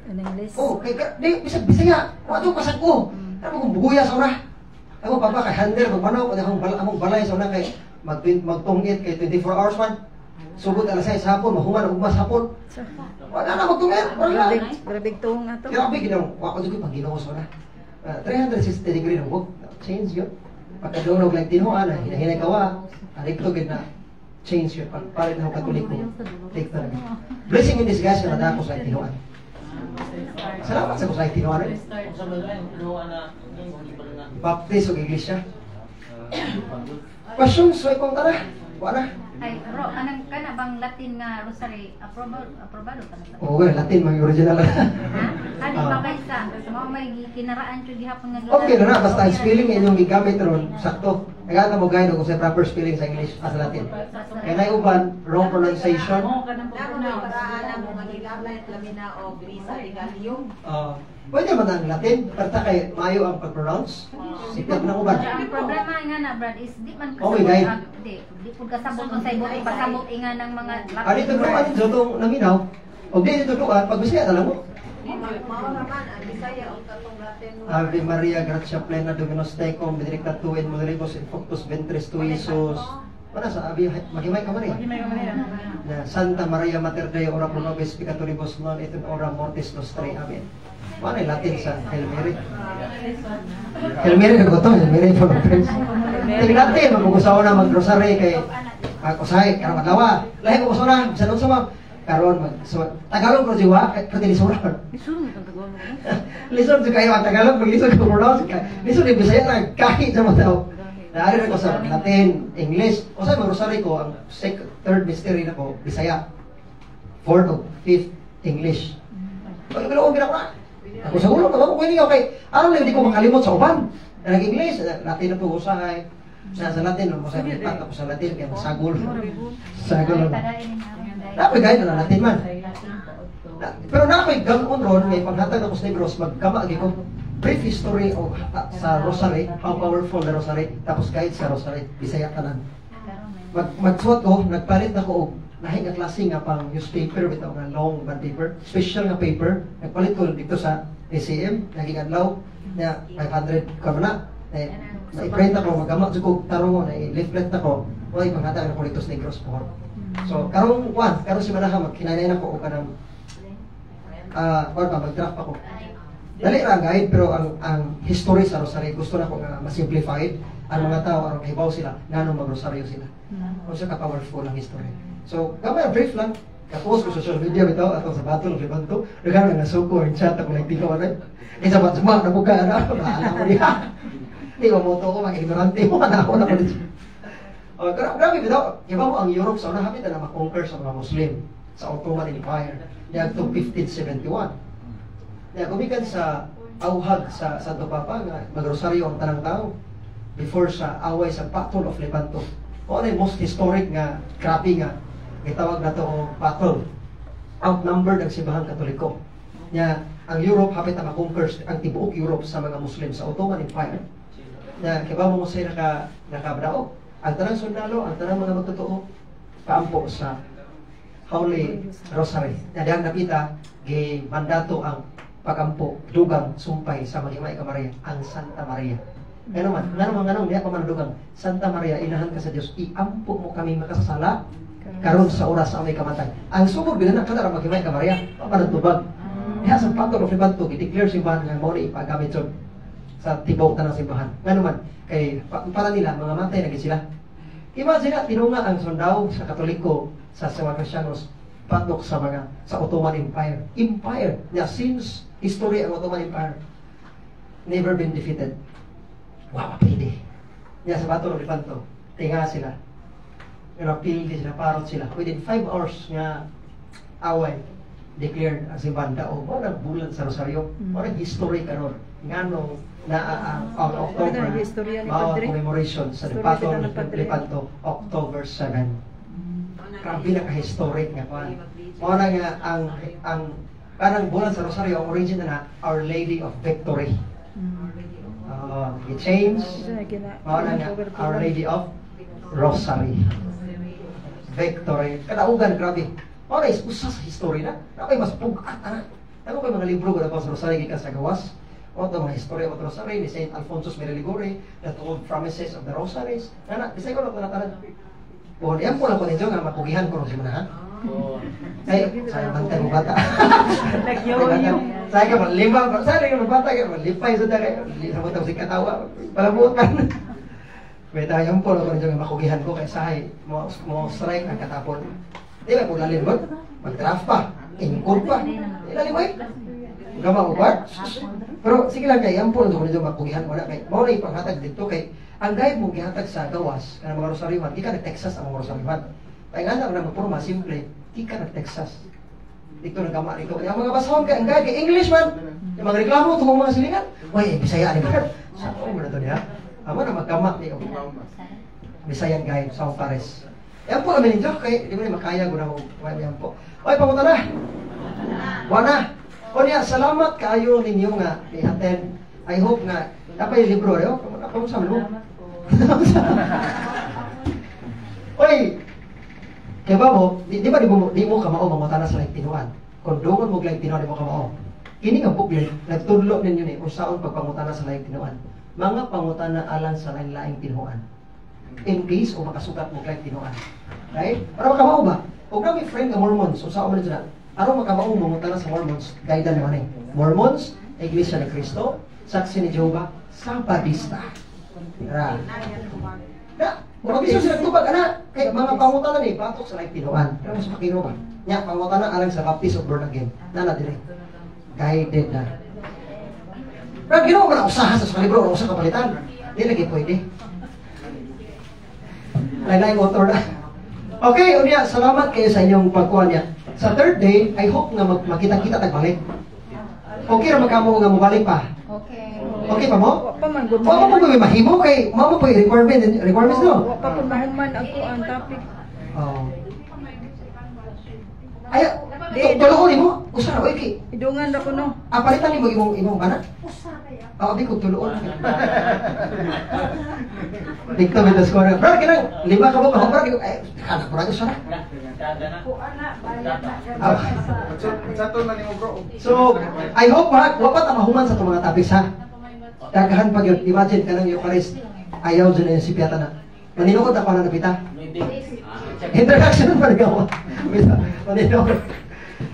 In English? Oh, kay di bisag Bisaya, wa jud kasag ko. Ano kung buguya sa una? Ako papa kay handle magmanaw ko akong among balay sa una kay magtungit kay 24 hours man. Sugod alas 6 sa hapon, mahuman ugma sa hapon. Wala na magtungit, wala na. Grabe tuong ato. Grabe ginaw, wa ko jud pang Ginoo sa una. 360 degree ng wag change yun. Pagkadungog lang tinuan, hinahinay ka wa, arikto gid na change yun. Pagpalit na ako Katoliko, take talaga. Blessing in disguise na nadako sa tinuan. Salamat sa kusay tinuan. Baptist o Iglesia. Questions, so ikong tara. Wala. Ay, bro, anong kana bang Latin nga rosary aprobado ka na sa? Oo, well, Latin mga original. Ha? Hadi pa kay sa mao may kinaraan jud gihapon nga Okay na na, basta ang spelling inyong gigamit ron, sakto. Nagata mo guide kung sa proper spelling sa English as Latin. Kaya na uban, wrong pronunciation. Pwede man ang Latin, pero kay maayo ang pag-pronounce. Sikat na uban. Ang problema nga na, Brad, is di man kasabot. Okay, guide. Di pud kasabot kung sa ibang pasabot inga ng mga Latin. Ani tudloan sa itong naminaw, o di tudloan, pag Bisaya alam mo. Ave Maria, gratia plena, Dominus tecum, benedicta tu in mulieribus et fructus ventris tui, Jesus. Wala sa Ave, maghimay ka Maria. Na Santa Maria Mater Dei, ora pro nobis peccatoribus non et in hora mortis nostrae. Amen. Wala yung Latin sa Hail Mary. Hail Mary na ko to, Hail Mary for the Prince. Ting Latin, magugusaw na mag-rosary kay usahay, karon adlaw. Lahi ko usaw na, bisan unsa man. Karon mag so, Tagalog ko siwa, kay lisuran. Lisod kayo ang Tagalog, pag lisod ko pronounce, lisod yung Bisaya na kahit sa mga tao. Naari ko sa Latin, English. O sa mag-rosary ko, ang second, third mystery na ko, Bisaya. Fourth o fifth, English. Pag ko na. Ako sa ulo, ako ko ini okay. Aron lang hindi ko makalimot sa uban. Nag-English, Latin na po usahay. Sa Latin, mo sa lipat ako sa Latin kay masagol. Sagol. Nakoy guide na Latin man. Pero nakoy gamon ron kay paghatag ako sa Negros magkama gi ko brief history of sa rosary, how powerful the rosary, tapos guide sa rosary, Bisaya tanan. Magsuot ko, nagpalit ako og lahi nga klase nga pang newspaper bitaw nga long bond paper, special nga paper, nagpalit ko dito sa ACM, naging adlaw na 500 ka na. Eh, na-print ako, magama jud ko tarong na leaflet nako, way panghatag ako dito sa Negros Port. So karong kuan, karong si Manaha magkinanay nako og kanang kuan pa mag-draft ako. Dali ra ang guide pero ang history sa rosary gusto nako nga ma-simplified ang mga tao aron kahibaw sila nganong magrosaryo sila. Unsa ka powerful ang history. So gamay brief lang. Kapost ko sa social media bitaw atong sa Battle of Lepanto, daghan nga nasuko ang chat ako nagtilaw na. Isa ba juma na buka ana, bahala mo diha. Di ba mo to ko mga ignorante mo na ako na ko dito. Oh, grabe bitaw. Iba mo ang Europe sa una hapit na ma-conquer sa mga Muslim sa Ottoman Empire niadtong 1571. Niya gumikan sa auhag sa Santo Papa nga magrosaryo ang tanang tao before sa away sa Battle of Lepanto. Mao na most historic nga grabe nga Gitawag na to og battle. Outnumbered ang simbahang Katoliko. Nya ang Europe hapit na ma-conquer ang tibuok Europe sa mga Muslim sa Ottoman Empire. Nya kay ba mo say nakabdaog ang tanang sundalo, ang tanang mga magtotoo paampo sa Holy Rosary. Nya dihang napita gi mandato ang pagampo dugang sumpay sa Maghimay ka Maria, ang Santa Maria. Ngano man, ngano diha pa man dugang Santa Maria, inahan ka sa Dios, iampo mo kami makasasala karon sa oras sa amay kamatay. Ang sugod gid na kada Maghimay ka Maria, pa man tubag. Diha sa Battle of Lepanto gi-declare simbahan nga mao ni ipagamit sa tibuok tanang simbahan. Ngano man kay para nila mga matay na gid sila. Imagine na tinunga ang sundao sa Katoliko sa mga Kristiyanos patok sa mga sa Ottoman Empire. Empire nya since history ang Ottoman Empire never been defeated. Wa mapildi. Nya sa Battle of Lepanto, tinga sila. Pero pildi sila, parot sila. Within 5 hours nga away declared ang simbahan daog. Mao nang bulan sa Rosario. Mao nang history karon ngano na ang October mao commemoration sa Battle of Lepanto, October 7. Grabe na ka-historic nga kuan. Mao na nga ang kanang bulan sa Rosario ang origin na Our Lady of Victory. I-change mao na nga Our Lady of Rosary. Victory. Kadaugan grabe. Mao na is usa sa history na. Napay mas pug-at ana. Nako kay mga libro gud sa Rosary gikan sa gawas. O ito mga historia of the Rosary ni Saint Alphonsus Liguori, the 12 Promises of the Rosaries. Nana, bisay ko lang tanan. O, diyan po lang ko ninyo nga makugihan ko rin si ha? Ay, sayang bantay mo bata. Nagyoyo. Sayang ka, malima. Sayang ka, bata ka, malipay sa dagay. Sa mga si katawa, palabuot man. May tayong po lang ko ninyo nga makugihan ko kay sahay, mo strike ang katapon. Di ba, kung lalim mo, mag-draft pa, ingkod pa. Ilalim mo eh. Gama mo ba? Pero sige lang kay ampo lang ko ninyo makugihan mo na kay mao na ipanghatag dito kay ang guide mo gihatag sa gawas kanang mga rosaryohan gikan nag Texas ang mga rosaryohan. Kay nga na magporma simple gikan nag Texas. Dito nagama dito. Kaya mga basahon kay ang guide kay English man. Yung mga reklamo tungkol mga silingan. Way Bisaya ni man. Sa mo na to niya. Amo na magkama ni Bisayan guide sa Paris. Yan po kami ninyo kay di mo ni makaya gud ako way yan po. Oy pamunta na. Wa na. O niya, salamat kaayo ninyo nga ni-attend. I hope nga napay libro ayo. Kamu sa mo. Oy. Kay ba mo, di ba di mo kamao mangutana sa laing tinuan. Kung dungon mo laing tinuan di mo kamao. Kini nga booklet nagtudlo ninyo ni unsaon pagpangutana sa laing tinuan. Mga pangutana alang sa laing tinuan. In case o makasukat mo laing tinuan. Right? Para makamao ba? Og nami friend nga Mormons, unsaon man sila? Aron makamao mangutana sa Mormons, guide naman eh. Mormons, Iglesia ni Cristo, Saksi ni Jehovah, Sabadista. Ra. Na, murag biso sila tubag ana kay mga pangutana ni batok sa laing tinuan. Pero mas makino ba? Nya pangutana alang sa Baptist of Born Again. Nana dire. Guided na. Pero ginawa ko na usaha sa libro o usa ka palitan. Di lagi pwede. Lain-lain author na. Okay, unya, salamat kayo sa inyong pagkuha niya. Sa third day, I hope nga makita-kita tagbalik. Okay ra magkamo nga mobalik pa. Okay. Okay pa mo? Wa pa man gud. Wa pa mo mahimo kay mao mo pa requirements no. Wa pa pud mahuman ang kuan topic. Oh. Ay, tuloon nimo, usa ra oy kay. Idungan ra ko no. Ah, palitan nimo imong bana? Usa ra ya. Ah, abi ko tuloon. Dikto with the score. Bro, kinang lima ka mo ka bro, ay kana ko ra usa ra. So, I hope ha, wa pa ta mahuman sa itong mga topics ha. Daghan pa gyud, imagine kanang Eucharist, ayaw dyan na yung sipyata na. Maninukod ako na napita. Introduction pa rin ako. Maninukod.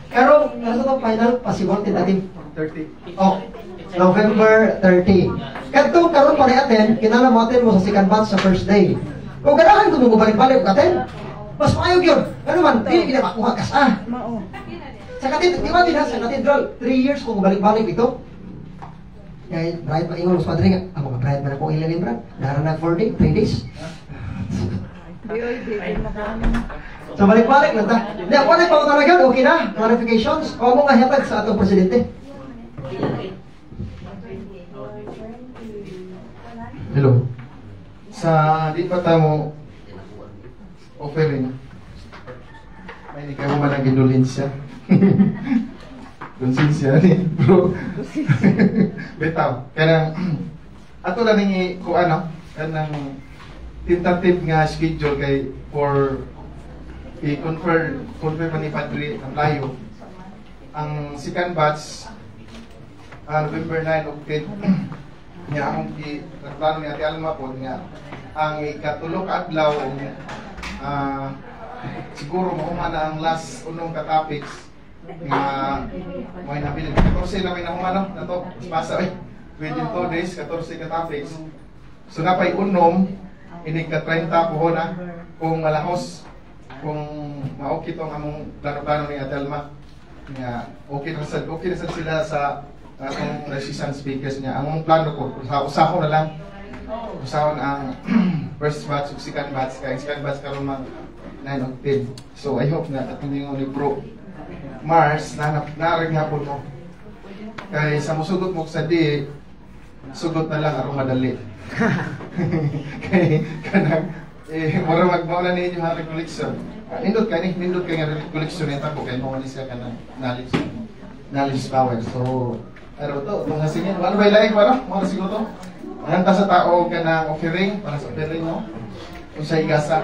Karong, nasa itong final, possible tentative? 30. Oh, November 30. Kadtong karon pa rin atin, kinala mo atin mo sa second batch sa first day. Kung ganahan kung balik-balik ka atin, mas maayo yun. Ano man, di na makuha kas ah. Sa katedral, di ba din ha, sa katedral, 3 years kung balik-balik ito. Kaya, Brian, maingon mas padre nga, ang mga Brian man ako ilan yung Brad, naran na 4 days, 3 days. So balik-balik lang ta. Hindi, ako na pangutana yun, okay na, clarifications. O mo nga hatag sa atong presidente. Hello. Sa di pa tamo offering. Ay, ikaw man ang indulhensya. Konsensya ni bro. Bitaw, kanang ato lang ning ko ano, kanang tentative nga schedule kay for i-confer confirm ni Padre ang layo. Ang second batch November 9 ug 10 nga among gi plano ni Ate Alma po nga ang ikatulo ka adlaw siguro mahuman na ang last unong ka topics nga may nabilin 14 na may nahuman no nato pasa eh within 2 days 14 ka topics. So napay unom inig ka 30 po na kung malahos kung ma-okay tong among plano-plano ni Ate Alma nga okay na sad sila sa atong resistance speakers niya. Ang among plano ko usahon na lang usahon ang first batch ug second batch kay second batch karon mag 9 ug 10. So I hope na atong ningon ni bro Mars na naring hapon mo kay sa musugot mo sa di sugot na lang aron madali. Kay kanang mura magmao na ninyo ha recollection. Nindot kay ni nindot kay nga recollection ni ko kay mo ni siya kanang knowledge power. So pero to itong hasingin wala ba ilaing para mo siguro to. Manganta sa tao kanang offering para sa offering no. Unsay gasa?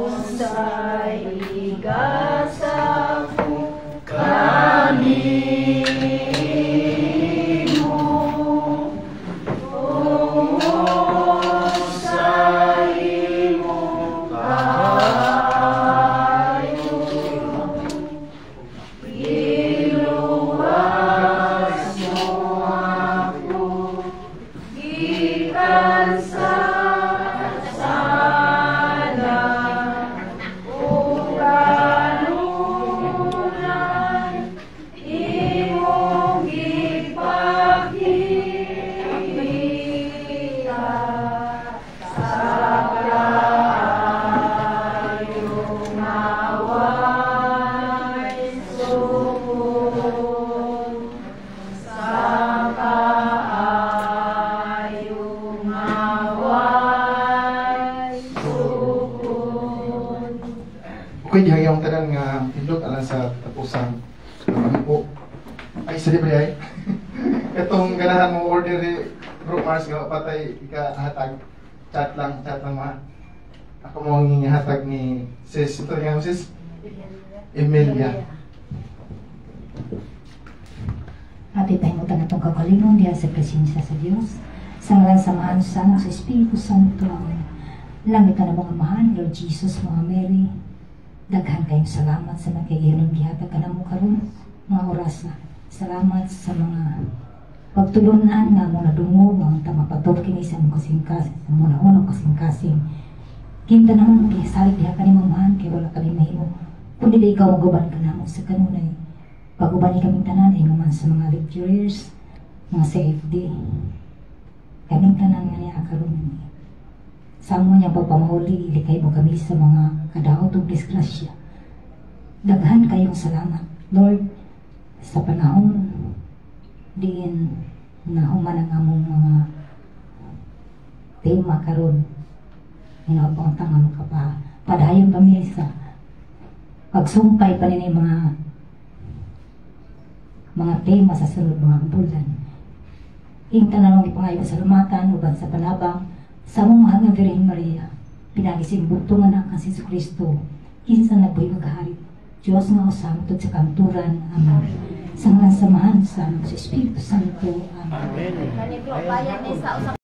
Unsay gasa ko kanimo, unsay imong kaayo, giluwas mo ako gikan sa sala ug kanunay imong gipakita sa kaayo nga way sukod, sa kaayo nga way sukod. Okay, diha yung tanan nga tindog alang sa katapusang pampo. Ay, sa libre ay. Katong ganahan mo order ni Bro Mars nga patay ikahatag. Chat lang ma. Ako mo ang gihatag ni sis. Ito nga sis Emilia. Ate pahimutan atong kagalingon diha sa presensya sa Dios. Sa ngalan sa Amahan, sa Anak, sa Espiritu Santo. Amen. Langit na mga amahan, Lord Jesus, mga Mary. Daghan kayong salamat sa mga kaihiron gihatag kanamo karon mga orasa. Salamat sa mga pagtulunan nga mo nadungog ang tamapator kini sa mga kasing-kasing, sa mga naunang kasing-kasing. Kinta naman gisalig diha kanimo amahan kay wala kami mahimo kundi di ikaw maguban kanamo sa kanunay. Paguban ni kaming tanan ay man sa mga lecturers, mga CFD. Kaming tanan nga niya karon. Sa amo niyang pagpamahuli, ilikay mo kami sa mga kadaot ug disgrasya. Daghan kayong salamat, Lord, sa panahon diin nahuman ang among mga tema karon. Hinaupang nga makapadayon kami sa pagsumpay pa nini mga tema sa sunod mga bulan. Ing tanan mong ipangayo salamatan uban sa panabang sa among mahal nga Birhen Maria, pinagising bugtong anak ang si Jesucristo, kinsa nagbuhi maghari, Diyos nga usa matud sa kamturan. Amen. Sa ngalan sa Amahan, sa Anak, sa Espiritu Santo. Amen. Kani bro, bayan ni sa usa